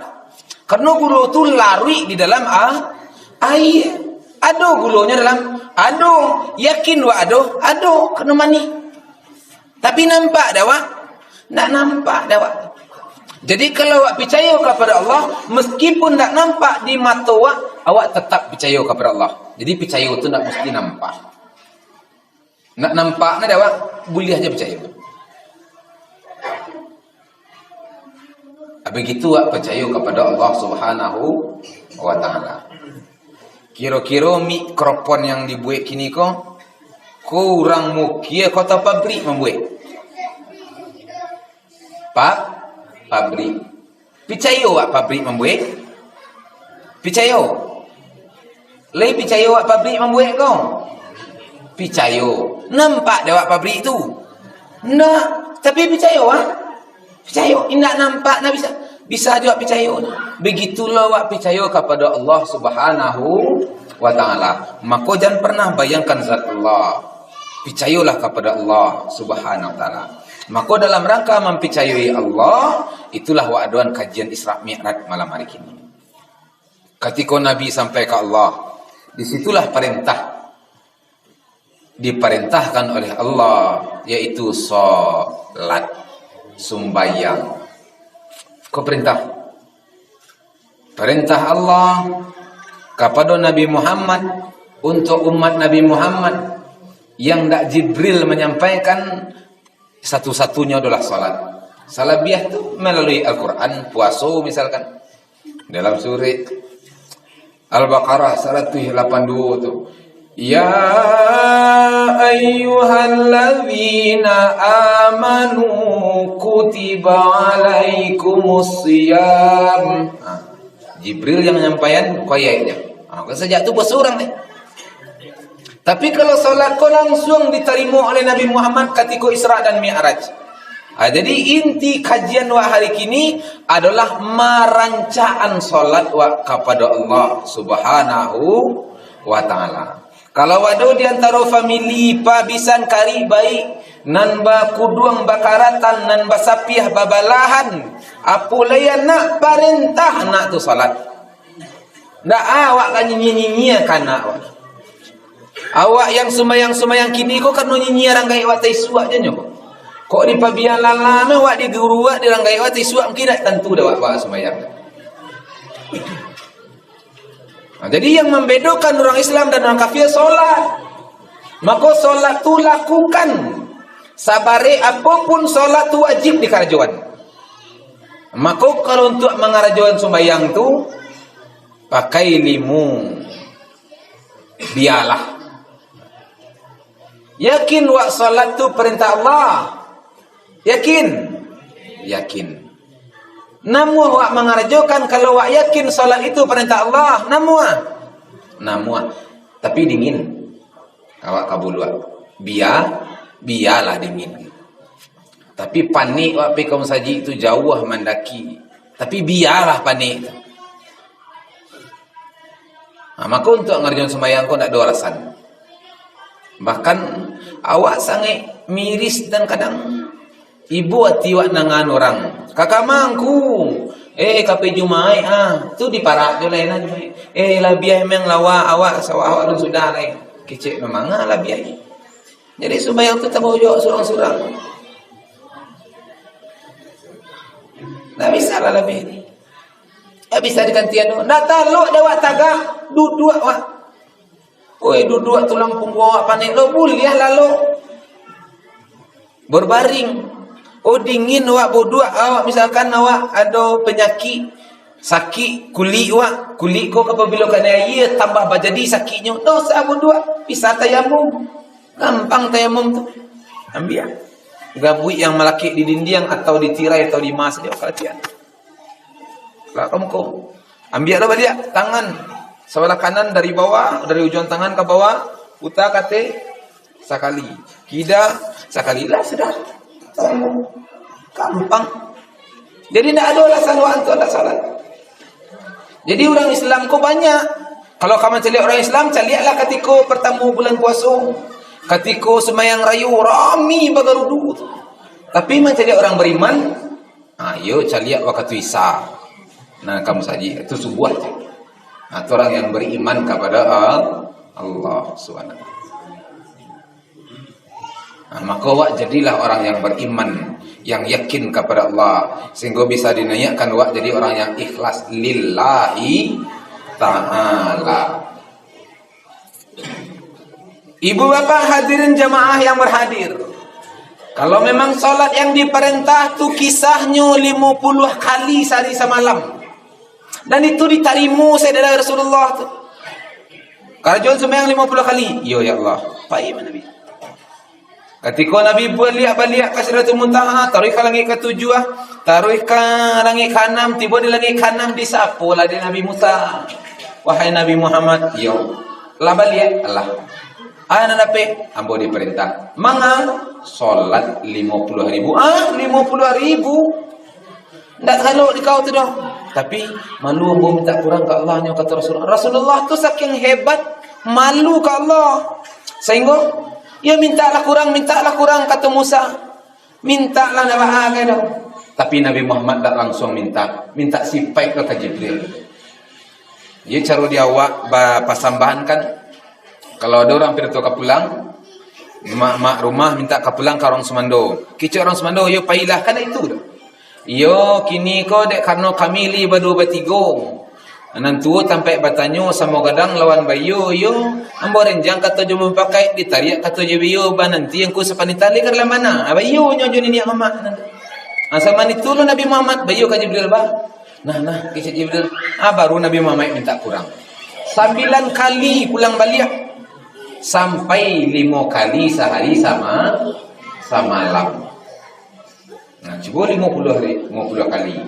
Karena gulo tu laruik di dalam a-, aia. Ado gulonyo dalam? Ado. Yakin wak ado? Ado. Karena manih. Tapi nampak dak, wak? Ndak nampak dak, wak? Jadi, kalau awak picayo kapado Allah, meskipun ndak nampak di mato awak, awak tetap picayo kapado Allah. Jadi, picayo tu ndak mesti nampak. Ndak nampak nyo dak, wak? Buliah se picayo. Bagitu wak picayo kapado Allah Subhanahu wa Ta'ala. Kiro-kiro mikrofon yang dibuek kini ko, ko urang mukia ko atau pabrik mambuek? Pa-, pabrik. Picayo wak pabrik mambuek? Picayo? Lai picayo wak pabrik mambuek ko? Picayo. Nampak dek wak pabrik tu? Ndak. Tapi picayo wak? Picayo. Indak nampak, ndak bisa. Bisa juo picayo. Begitulah wak picayo kapado Allah Subhanahu wa Ta'ala. Mako, jan pernah bayangkan zat Allah. Picayolah kapado Allah Subhanahu wa Ta'ala. Mako, dalam rangka mampicayoi Allah, itulah wak adoan kajian Isra Mi'raj malam hari kini. Katiko Nabi sampai ka Allah, di situlah parentah diparentahkan oleh Allah, yaitu salat, sumbayang. Ko parentah? Parentah Allah kapado Nabi Muhammad, untuak umat Nabi Muhammad, yang dak Jibril manyampaikan, satu-satunyo adolah salat. Salabiah tu malalui Al-Quran, puaso misalkan. Dalam surat Al-Baqarah saratuih lapan duo tu, "Ya ayyuhalladzina amanu kutiba alaikumus siyam." Ha, Jibril yang nyampaian ko ayatnyo. Ha, kan sajak tu puaso urang ni. Tapi kalau salat ko langsuang ditarimo oleh Nabi Muhammad katiko Isra dan Mi'raj. Ha, jadi inti kajian wak hari kini adolah marancaan salat wak kapado Allah Subhanahu wa Ta'ala. Kalau ado di antaro famili pabisan karib baik, nan bakuduang bakaratan, nan basapiah babalahan, apo lai anak, parentah anak tu salat. Ndak, ah, awak ka nyinyia-nyinyia ka anak awak. Awak yang sumbayang-sumbayang kini ko karano nyinyia urang gaek awak taisuak je nyo ko. Kok dipabian lalam awak di guru awak, di urang gaek awak taisuak, mungkin ndak tantu dek awak basumbayang. Nah, jadi yang mambedokan urang Islam dan urang kafir, solat. Mako, solat tu lakukan. Sabarek apo pun, solat tu wajib dikarajoan. Mako, kalau untuak mangarajoan sumbayang tu, pakai ilmu, bialah. Yakin wak salat tu parentah Allah? Yakin? Yakin. Namuah wak mangarajokan kalau wak yakin salat itu parentah Allah? Namuah? Namuah. Tapi dingin. Awak kabuluak. Bia, bialah dingin. Tapi panik wak pai ka musajik tu, jauah mandaki. Tapi bialah panik tu. Ha, mako untuak ngarajoan sumbayang ko ndak ado alasan. Bahkan awak sangaik miris dan kadang ibo ati wak nangaan urang. Ka kama ngku, eh, ka pai Jumaik ah, tu diparak jo lain ah Jumaik. Eh, labiah emang lawa awak, sawah awak alun sudah lai. Kecek no manga labiah. Jadi sumbayang tu tabojok surang-surang. Ndak bisa lah labiah ni. Ndak bisa digantian tu. Ndak talok dek awak tagak, duduak wak. Oi, duduak tulang pungguang awak panek lo, buliah lalok. Berbaring. Oh, dingin awak boduak, awak misalkan awak ado panyakik, sakik kulik wak, kulik ko apabilo kanai aia tambah bajadi sakiknyo, ndak usah boduak, bisa tayamum. Gampang tayamum tu. Ambiak gabuik yang malakik di dindiang atau di tirai atau di mas, jo kalatian. Lah kamu ko. Ambiaklah baliak tangan sabalah kanan dari bawah, dari ujuang tangan ka bawah, puta ka ateh sakali, kida sakali, lah sudah. Gampang. Jadi ndak ado alasan wak tu ndak salat. Jadi urang Islam ko banyak. Kalau ka mancaliak urang Islam, caliaklah katiko partamo bulan puaso. Katiko sumbayang rayo, rami bagarudu tu. Tapi mancaliak urang bariman, ha, iyo caliak wakatu Isya. Nah, ka musajik, itu subuah tu. Nah, tu urang yang bariman kapada Al-, Allah Subhanahu wa Taala. Nah, mako awak jadilah orang yang bariman, yang yakin kapada Allah, sehingga bisa dinaiakkan awak jadi orang yang ikhlas lillahi ta'ala. Ibu bapak hadirin jamaah yang berhadir, kalau memang salat yang diparentah tu kisahnyo limo puluah kali sahari samalam, dan itu ditarimo sajo dari Rasulullah tu. Karajoan sumbayang limo puluah kali. Iyo, ya Allah. Pai mah Nabi. Katiko Nabi baliak-baliak ka Sidratul Muntaha, taruih ka langik katujuah, taruih ka langik kaanam, tibo di langik kaanam, disapolah dek Nabi Musa, "Wahai Nabi Muhammad, iyo, lah baliak, lah. Ah, nan dapek, ambo diparentah. Manga? Salat limo puluah ribu." "Ah, limo puluah ribu? Ndak talok di kau tu doh." "Tapi, malu ambo mintak kurang ka Allah nyo," kato Rasulullah. Rasulullah tu saking hebat, malu ka Allah. Sahinggo, "Iyo, mintaklah kurang, mintaklah kurang," kato Musa. "Mintaklah, ndak baa doh." Tapi Nabi Muhammad ndak langsuang mintak. Mintak sipaik lo ka Jibril. Iyo caro di awak bapasambahan kan. Kalau ado urang pidato ka pulang, mak-mak rumah mintak ka pulang ka urang sumando. Kicek urang sumando, "Iyo, pailah," kan itu doh. "Iyo, kini ko dek karano kami lai baduo batigo. Nan tuo tampaik batanyo, samo gadang lawan baiyo, iyo, ambo renjang," kato jo mupakaik, ditariak kato jo baiyo, "Bananti angku sapanitah lai ka dalam bana." Ah, baiyo nyo jo niniak mamak nan. Ah, saman itu lo Nabi Muhammad, baiyo ka Jibril, "Bah." "Nah, nah," kicek Jibril. Ah, baru Nabi Muhammad mintak kurang. Sambilan kali pulang baliak. Sampai limo kali sahari sama, samalam. Nah, cubo limo puluah hari, limo puluah kali.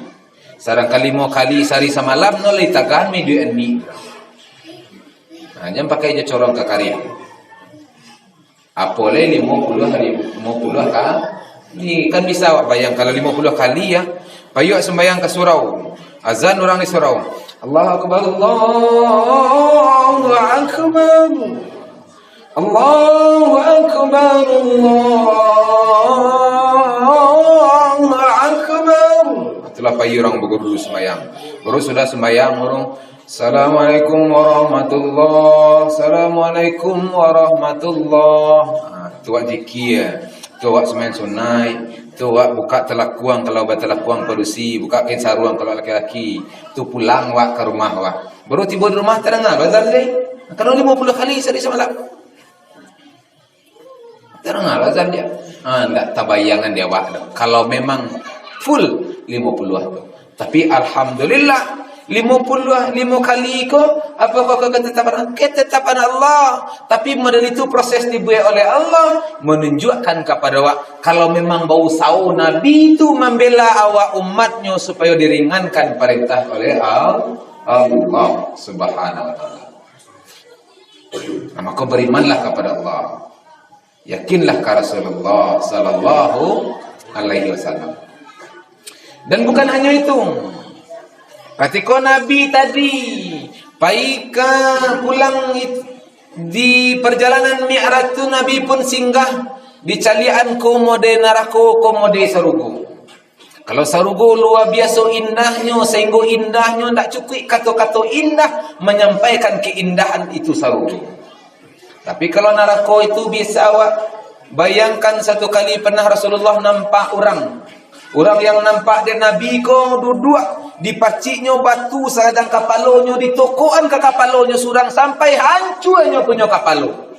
Sadangkan limo kali sahari samalam, no lai tagahan mah duit ni. Nah, jan pakai jo corong ka karib. Apo lai limo puluah hari, limo puluah ka-, ni kan bisa awak bayang, kalau limo puluah kali ya. Payuak sumbayang ka surau. Azan urang di surau. Allahu Akbar, Allahu Akbar. Allahu Akbar, Allahu Akbar. Itulah payu urang baguru sumbayang. Baru sudah sumbayang, urang, "Assalamualaikum warahmatullah, assalamualaikum warahmatullah." Ha, tu wak zikir, tu wak sumbayang sunaik, tu wak buka talakuang kalau batalakuang padusi, buka kain saruang kalau laki-laki. Tu pulang wak ka rumah wak. Baru tibo di rumah, tadanga lo azan lai. Kalau limo puluah kali sahari samalam. Tadanga lo azan dia. Ha, ndak tabayangan di awak tu. Kalau memang full limo puluah tu. Tapi alhamdulillah, limo puluah limo kali ko, apo ko, ko ketetapan, ketetapan Allah. Tapi model itu proses dibuek oleh Allah, menunjukkan kepada awak, kalau memang bausaho Nabi itu membela awak umatnyo supaya diringankan perintah oleh Al-, Allah Subhanahu wa Taala. Nah, maka berimanlah kepada Allah. Yakinlah ka Rasulullah sallallahu alaihi wasallam. Dan bukan hanya itu. Katiko Nabi tadi pai ka pulang it-, di perjalanan Mi'raj tu, Nabi pun singgah di caliakan ko mode narako, ko mode sarugo. Kalau sarugo lua biaso indahnyo, sainggo indahnyo ndak cukuik kato-kato indah manyampaikan keindahan itu sarugo. Tapi kalau narako itu bisa awak bayangkan, satu kali pernah Rasulullah nampak urang. Urang yang nampak dek Nabi ko duduak, dipaciknyo batu sagadang kapalonyo, ditokokan ka kapalonyo surang sampai hancuanyo punyo kapalo.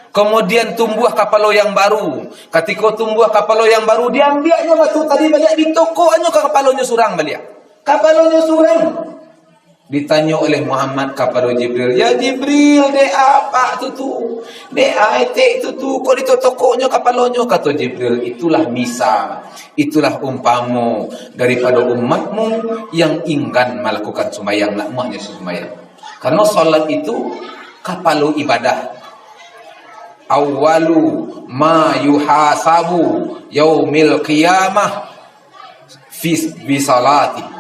Kemudian tumbuah kapalo yang baru. Katiko tumbuah kapalo yang baru, diambiaknyo batu tadi baliak, ditokokannyo ka kapalonyo surang baliak. Kapalonyo surang. Ditanyo oleh Muhammad kapado Jibril, "Ya Jibril, dek apak tu tu? Dek a etek tu tu, kok ditokoknyo kapalonyo?" Kato Jibril, "Itulah misal, itulah umpamo daripado umatmu yang inggan malakukan sumbayang, nak muahnyo sumbayang." Karano salat itu kapalo ibadah. Awwalu ma yuhasabu yaumil qiyamah fis-, bisalati.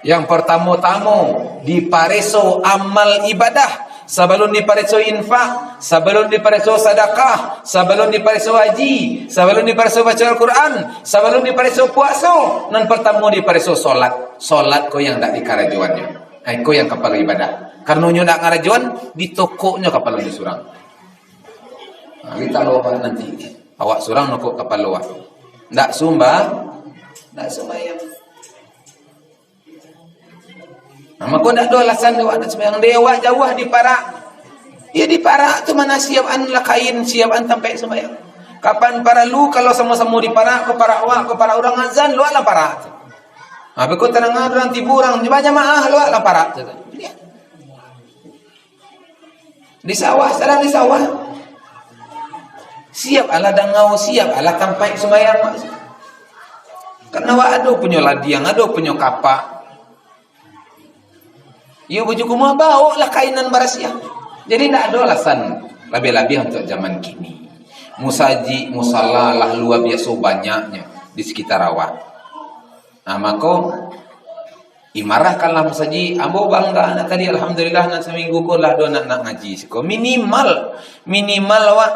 Yang pertamo-tamo dipareso amal ibadah, sabalun dipareso infak, sabalun dipareso sadakah, sabalun dipareso haji, sabalun dipareso baco Al-Quran, sabalun dipareso puaso, nan pertamo dipareso solat. Solat ko yang dak dikarajoannyo. Ai, ko yang kapalo ibadah. Karano nyo ndak ngarajoan, ditokoknyo kapalonyo surang. Nah, kita lo awak nanti. Awak surang nokok kapalo awak. Ndak sumba-, ndak sumbayang. Nah, mako ndak ado alasan dek awak ndak sumbayang. Dek awak jauah di parak. Ya, di parak tu mana siapan lah kain, siapan tampek sumbayang. Kapan paralu, kalau samo-samo di parak, ko parak awak, ko parak urang, azan, luak lah parak tu. Habis ko tanang urang tibo, urang bajamaah, luak lah parak tu. Di sawah, sadang di sawah. Siap alah dangau, siap alah tampek sumbayang. Karano awak ado punyo ladiang, ado punyo kapak. Iyo, baju kumuah, baoklah kain nan barasiah. Jadi, ndak ado alasan labiah-labiah untuak zaman kini. Musajik, musala lah lua biaso banyaknyo di sekitar awak. Nah, mako, imarahkanlah musajik. Ambo bangga nak tadi, alhamdulillah, nan saminggu ko lah ado nak, nak ngaji siko. Minimal, minimal awak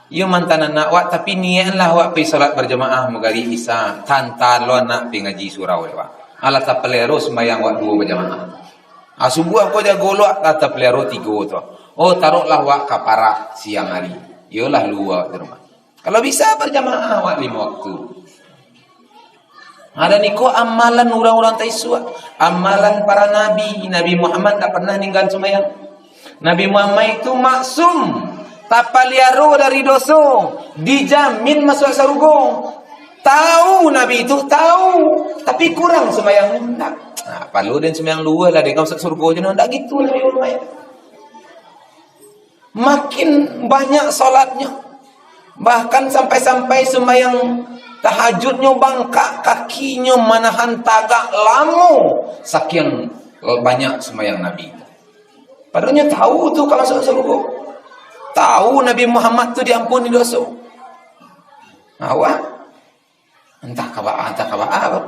Iyo mantan anak wak, tapi niaiklah wak pai salat barjamaah magari isya, tanta lo anak pai ngaji surau dek wak. Alah tapaliharo sumbayang wak duo barjamaah. Ah, subuah ko jago lo wak, lah tapaliharo tigo tu. Oh, taroklah wak ka parak siang hari. Iyolah lua di rumah. Kalau bisa barjamaah wak limo waktu. Nah, dan iko amalan urang-urang taisuak, amalan para nabi. Nabi Muhammad ndak pernah ninggan sumbayang. Nabi Muhammad itu maksum, tapaliaro dari doso, dijamin masuak sarugo. Tahu Nabi itu, tahu, tapi kurang sumbayang ndak. Nah, parlu den sumbayang lua lah, den ka masuak sarugo je, ndak gitu Nabi Muhammad. Makin banyak salatnyo. Bahkan sampai-sampai sumbayang tahajudnyo bangkak, kakinyo manahan tagak lamo, sakiang banyak sumbayang Nabi. Padahalnyo tahu tu ka masuak sarugo. Tahu Nabi Muhammad tu diampuni doso. Awak Antah ka baa, antah ka baa,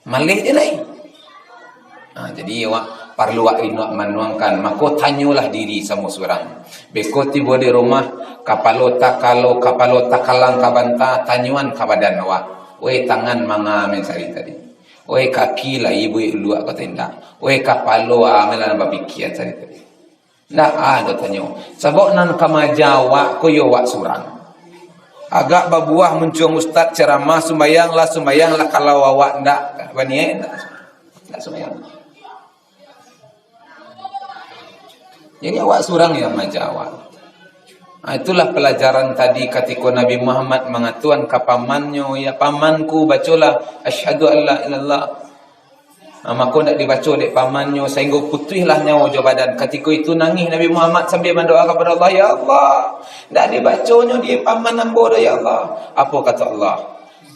maleh je lai. Ha, jadi, awak parlu wak inuak manuangkan, mako tanyolah diri samo surang. Beko tibo di rumah, kapalo takalo, kapalo takalang ka banta, tanyoan ka badan awak. Woi, tangan manga mancari tadi. Woi, kaki lai buek uluak ka tenda. Woi, kapalo a malah bapikia tadi tadi. Ndak ado tanyo. Sabab nan ka maaja awak ko yo awak surang. Agak babuah muncuang ustaz ceramah, sumbayanglah, sumbayanglah, kalau awak ndak baniaik, ndak, ndak sumbayang. Jadi awak surang yang maaja awak. Ha, itulah pelajaran tadi katiko Nabi Muhammad mangatoan ka pamannyo, "Ya pamanku, bacolah asyhadu alla ilallah." Ha, mako ndak dibaco dek pamannyo, sahinggo putuihlah nyawo jo badan. Katiko itu nangih Nabi Muhammad sambia mandoa kapado Allah, "Ya Allah, ndak dibaconyo di paman ambo doh, ya Allah." Apo kato Allah?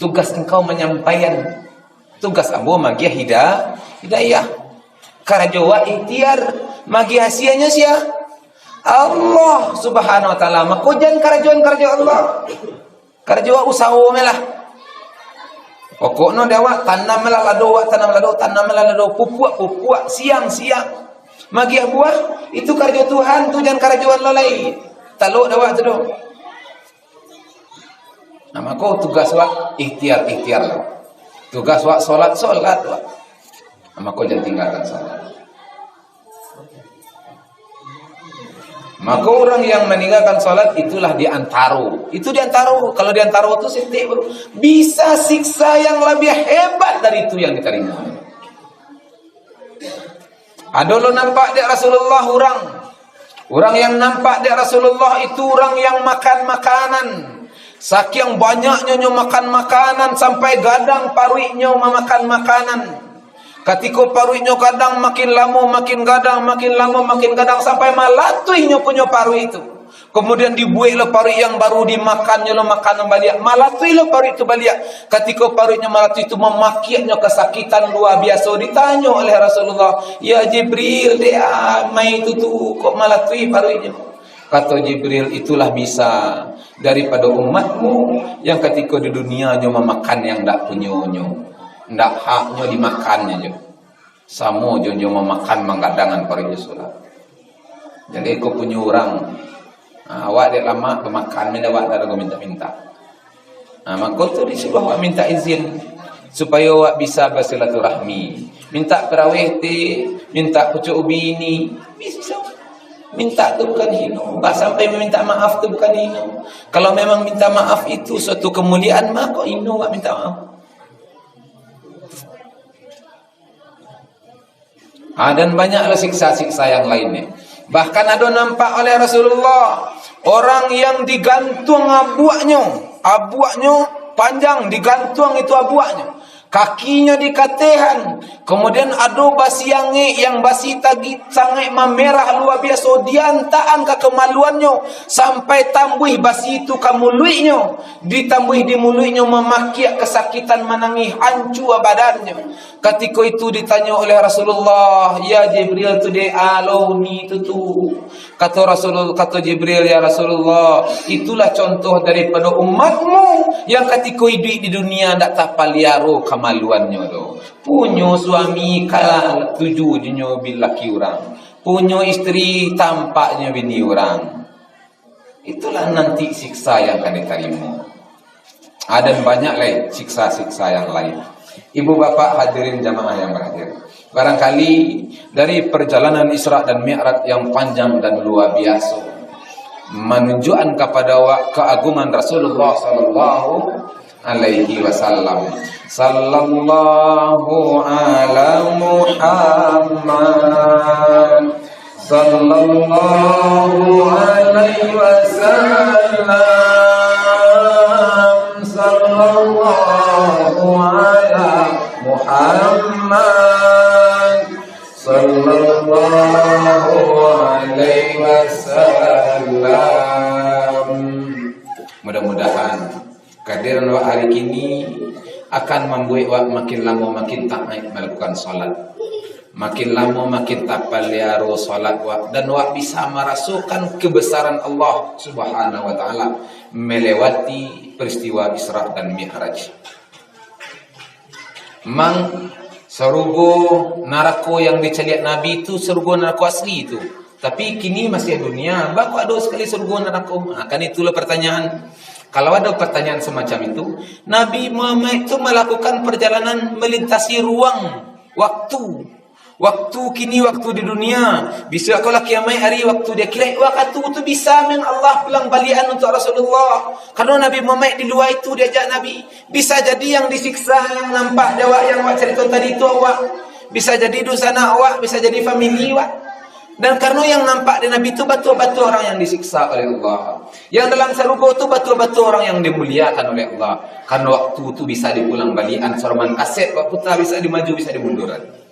"Tugas engkau manyampaian, tugas ambo magiah hida-, hidayah. Karajo wak ikhtiar, magiah hasianyo sia? Allah Subhanahu wa Ta'ala. Mako jan karajoan karajo Allah." Karajo awak usaho me lah. Pokoknyo dek awak, tanam me lah lado, awak tanam lado, tanam me lah lado, pupuak, pupuak, siang, siang. Magiah buah, itu karajo Tuhan tu, jan karajoan lo lai. Talok dek awak tu doh. Nah, mako tugas awak ikhtiar, ikhtiar lah. Tugas awak solat, solat awak. Nah, mako jan tinggalkan solat. Maka orang yang meninggalkan salat itulah diantaro. Itu diantaro. Kalau diantaro tu setik, bro, bisa siksa yang lebih hebat dari itu yang ditarimo. Ado lo nampak dek Rasulullah urang. Urang yang nampak dek Rasulullah itu urang yang makan makanan. Sakiang banyaknyo nyo makan makanan, sampai gadang paruiknyo mamakan makanan. Katiko paruiknyo gadang, makin lamo makin gadang, makin lamo makin gadang, sampai malatuih nyo punyo paruik tu. Kemudian dibuek lo paruik yang baru, dimakannyo lo makanan baliak, malatuih lo paruik tu baliak. Katiko paruiknyo malatuih tu, mamakiaknyo kasakitan lua biaso. Ditanyo oleh Rasulullah, "Ya Jibril, dek amai tu tu kok malatuih paruiknyo?" Kato Jibril, "Itulah bisa daripado umatmu yang katiko di dunia nyo mamakan yang ndak punyonyo, ndak haknyo dimakannyo jo. Samo jo nyo mamakan manggadangan paruiknyo surang." Jadi, ko punyo urang, ha, awak dek lamak bamakan, men awak dak lagu mintak-mintak. Nah, mako tu disuruah awak mintak izin, supayo awak bisa basilaturahmi. Mintak paraweh ti, mintak pucuak ubi ni, bisa. Mintak tu bukan hino. Bah, sampai meminta maaf tu bukan hino. Kalau memang minta maaf itu suatu kemuliaan, mako hino awak minta maaf. Ah, dan banyaklah siksa-siksa yang lainnya. Bahkan ado nampak oleh Rasulullah, orang yang digantung abuaknyo, abuaknyo panjang, digantung itu abuaknyo, kakinyo dikatehan, kemudian ado basi angek, yang basi tadi sangaik mamerah lua biaso, diantaan ka kamaluannyo, sampai tambuih basi itu ka muluiknyo, ditambuih di muluiknyo, mamakiak kasakitan, manangih, hancua badannyo. Katiko itu ditanyo oleh Rasulullah, "Ya Jibril, tu dek alo ni tu tu?" Kato Rasulul-, kato Jibril, "Ya Rasulullah, itulah contoh daripado umatmu yang katiko iduik di dunia ndak tapaliaro kamaluannyo tu. Punyo suami katuju jo nyo bilaki urang, punyo isteri tampaknyo bini urang." Itulah nanti siksa yang akan ditarimo. Ah, dan banyak lai siksa-siksa yang lain. Ibu bapak hadirin jamaah yang berhadir. Barangkali dari perjalanan Isra dan Mi'raj yang panjang dan luar biasa, menunjukkan kepada wa-, keagungan Rasulullah sallallahu alaihi wasallam. Sallallahu ala Muhammad. Sallallahu alaihi wasallam. Sallallahu ala Muhammad. Sallallahu alaihi wasallam. Mudah-mudahan kehadiran awak hari kini akan mambuek awak makin lamo makin taat melakukan salat. Makin lamo makin tapaliaro salat awak, dan awak bisa marasokan kebesaran Allah Subhanahu wa Ta'ala melewati peristiwa Isra dan Mi'raj. Mang, sarugo narako yang dicaliak Nabi tu sarugo narako asli tu. Tapi kini masih dunia, bako ado sakali sarugo narako? Ha, kan itulah pertanyaan. Kalau ada pertanyaan semacam itu, Nabi Muhammad itu melakukan perjalanan melintasi ruang, waktu. Waktu kini, waktu di dunia, bisuak kalau kiamaik hari, waktu di akhirat, wakatu tu bisa men Allah pulang balian untuk Rasulullah. Karena Nabi Muhammad di luar itu diajak Nabi. Bisa jadi yang disiksa, yang nampak di awak, yang awak carito tadi tu awak. Bisa jadi dunsanak awak, bisa jadi famili awak. Dan karena yang nampak di Nabi tu batua-batua orang yang disiksa oleh Allah. Yang dalam sarugo tu batua-batua orang yang dimuliakan oleh Allah. Karena waktu tu bisa dipulang balian, saruman kaset, waktu tu bisa dimaju, bisa dimunduran.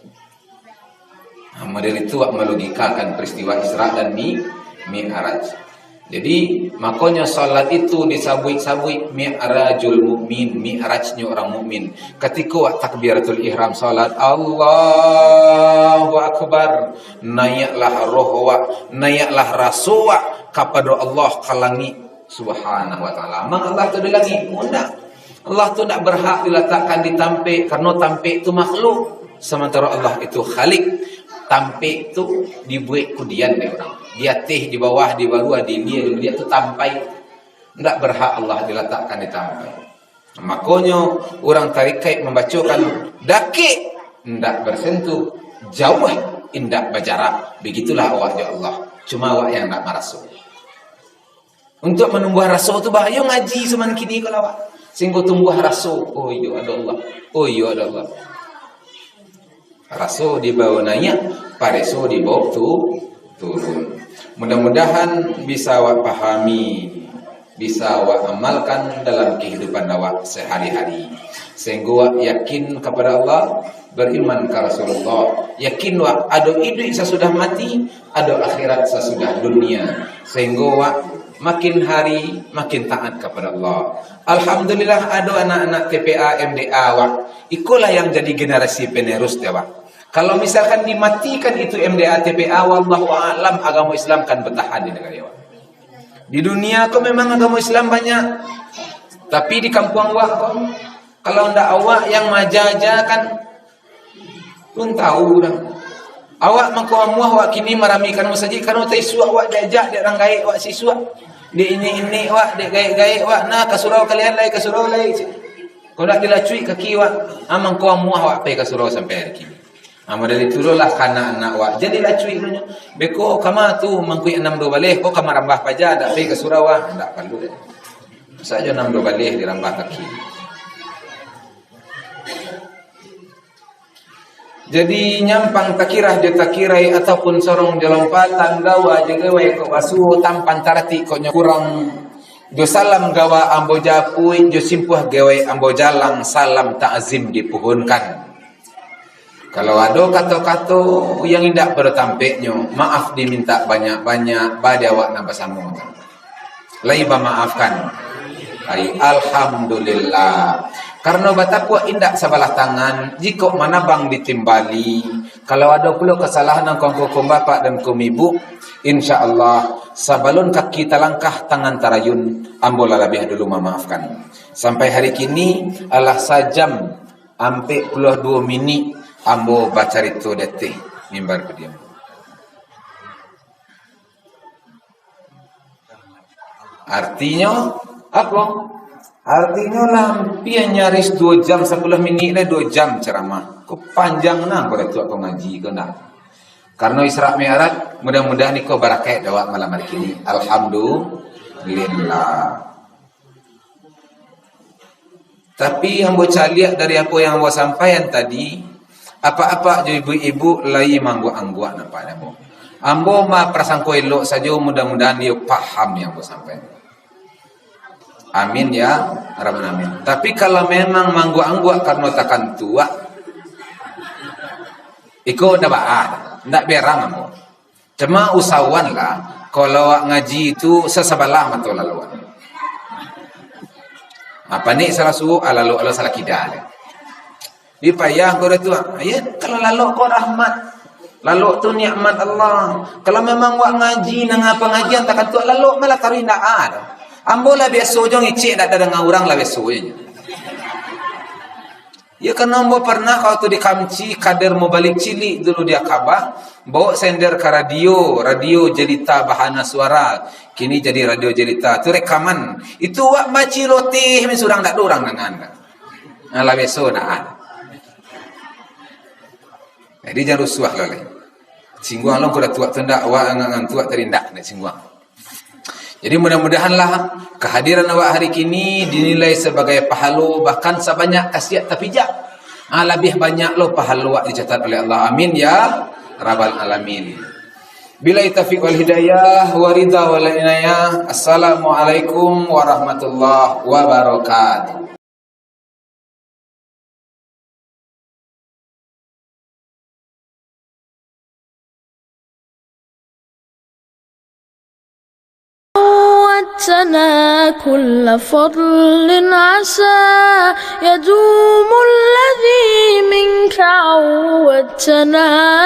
Nah, model itu awak melogikakan peristiwa Isra dan Mi-, Mi'raj. Jadi, makonyo salat itu disabuik-sabuik mi'rajul mukmin, mi'rajnyo urang mukmin. Katiko awak takbiratul ihram salat, Allahu Akbar, naiaklah roh awak, naiaklah raso awak kapado Allah ka langik Subhanahu wa Ta'ala. Mang Allah tu di langik? Indak. Allah tu ndak berhak dilatakkan di tampek, karano tampek tu makhluk, samantaro Allah itu Khalik. Tampek tu dibuek kudian dek urang. Di ateh, di bawah, di baruah, di ilia, di mudiak tu tampek. Ndak berhak Allah dilatakkan di tampek. Makonyo, urang tarikaik mambacokan, dakek, ndak bersentuh, jauah, indak bajarak. Begitulah awak jo Allah. Cuma awak yang ndak maraso. Untuak manumbuah raso tu, bahayo ngaji zaman kini ko lah, Pak. Sehinggo tumbuah raso, "Oh iyo, ado Allah. Oh iyo, ado Allah." Raso dibawa naiak, pareso dibawa tu-, turun. Mudah-mudahan bisa awak pahami, bisa awak amalkan dalam kehidupan awak sehari-hari. Sehinggo awak yakin kapada Allah, beriman ka Rasulullah, yakin awak ado iduik sasudah mati, ado akhirat sasudah dunia. Sehinggo awak makin hari makin taat kapada Allah. Alhamdulillah, ado anak-anak T P A, M D A awak. Ikolah yang jadi generasi penerus dek awak. Kalau misalkan dimatikan itu M D A T P A, wallahu a'lam, agamo Islam kan bertahan di negeri awak. Di dunia ko memang agamo Islam banyak, tapi di kampuang awak ko, kalau ndak awak yang maaja-aja kan, pun tahu urang. Awak mangko amuah awak kini maramikan masajik, karano taisuak awak diajak dek urang gaek awak sisuak. Dek inek-inek awak, dek gaek-gaek awak, "Nah, ka surau kalian lai, ka surau lai." Kok ndak dilacuik kaki awak, ah, mangko amuah awak pai ka surau sampai hari kini. Ah, model itu lo lah ka anak-anak awak. Jadi lacuik lo nyo. "Beko kama tu mangkuik anam duo baleh, ko ka marambah paja, ndak pai ka surau ah." Ndak paralu deh. Sajo anam duo baleh dirambah kaki. Jadi, nyampang takirah jo takirai, ataupun sorong jo lompatan, gawa jo gawai kok basuo, tampan taratik kok nyo kurang. Jo salam gawa ambo japuik, jo simpuah gawai ambo jalang, salam takzim dipuhunkan. Kalau ado kato-kato yang indak pado tampeknyo, maaf dimintak banyak-banyak, baa dek awak nan basamo tu. Lai bamaafkan. Ai, alhamdulillah. Karano batapuak indak sabalah tangan, jikok manabang ditimbali. Kalau ado pulo kasalahan nan kongko kaum bapak dan kaum ibu, insya Allah, sabalun kaki talangkah, tangan tarayun, ambo lah labiah dulu mamaafkan. Sampai hari kini, alah sajam ampek puluah duo minik ambo bacarito di ateh mimbar ko diam. Artinyo, apo? Artinyo, lah ampia nyaris duo jam, sapuluah minik lah duo jam ceramah. Ko panjang nah, ko Datuak ko ngaji ko nah. Karano Isra Mi'raj, mudah-mudahan iko barakaik dek awak malam hari kini. Alhamdulillah. Tapi ambo caliak dari apo yang ambo sampaian tadi, apak-apak jo ibu-ibu lai maangguak-angguak nampaknyo ambo. Ambo ma prasangko elok sajo, mudah-mudahan iyo paham yang ambo sampaian. Amin ya rabbal alamin. Tapi kalau memang maangguak-angguak karano takantuak, iko ndak baa, ndak berang ambo. Cuma usahoanlah, kalau awak ngaji tu sasabalah mato lalok. Apo ni salah suok, ah, lalok, lalok salah kida. Di payah ko Datuak. Iyo, kalau lalok ko rahmat. Lalok tu nikmat Allah. Kalau memang awak ngaji, nanga pangajian takantuak, lalok malah taruih ndak ado. Ambo lah biaso jo ngicek, ndak ado danga urang lah biaso jo. Ya, karano ambo pernah waktu di Kamci, kader Mubalek Cilik dulu di Akabah, bawa sender ka radio, radio Jelita Bahana Suara, kini jadi Radio Jelita, tu rekaman. Itu awak maciloteh men surang, ndak ado urang dangan. Nah, lah biaso nah. Jadi, jan rusuah lah lai. Singguang lo ko Datuak tu ndak, awak ngan-, ngantuak tadi ndak, ndak singguang. Jadi, mudah-mudahanlah kehadiran awak hari kini dinilai sabagai pahalo, bahkan sabanyak kasiak tapijak. Ah, labiah banyak lo pahalo awak dicatat oleh Allah. Amin ya rabbal alamin. Billahi taufiq wal hidayah, wa ridha wal inayah. Assalamualaikum warahmatullahi wabarakatuh. أعطتنا كل فضل عسى يدوم الذي منك عودتنا.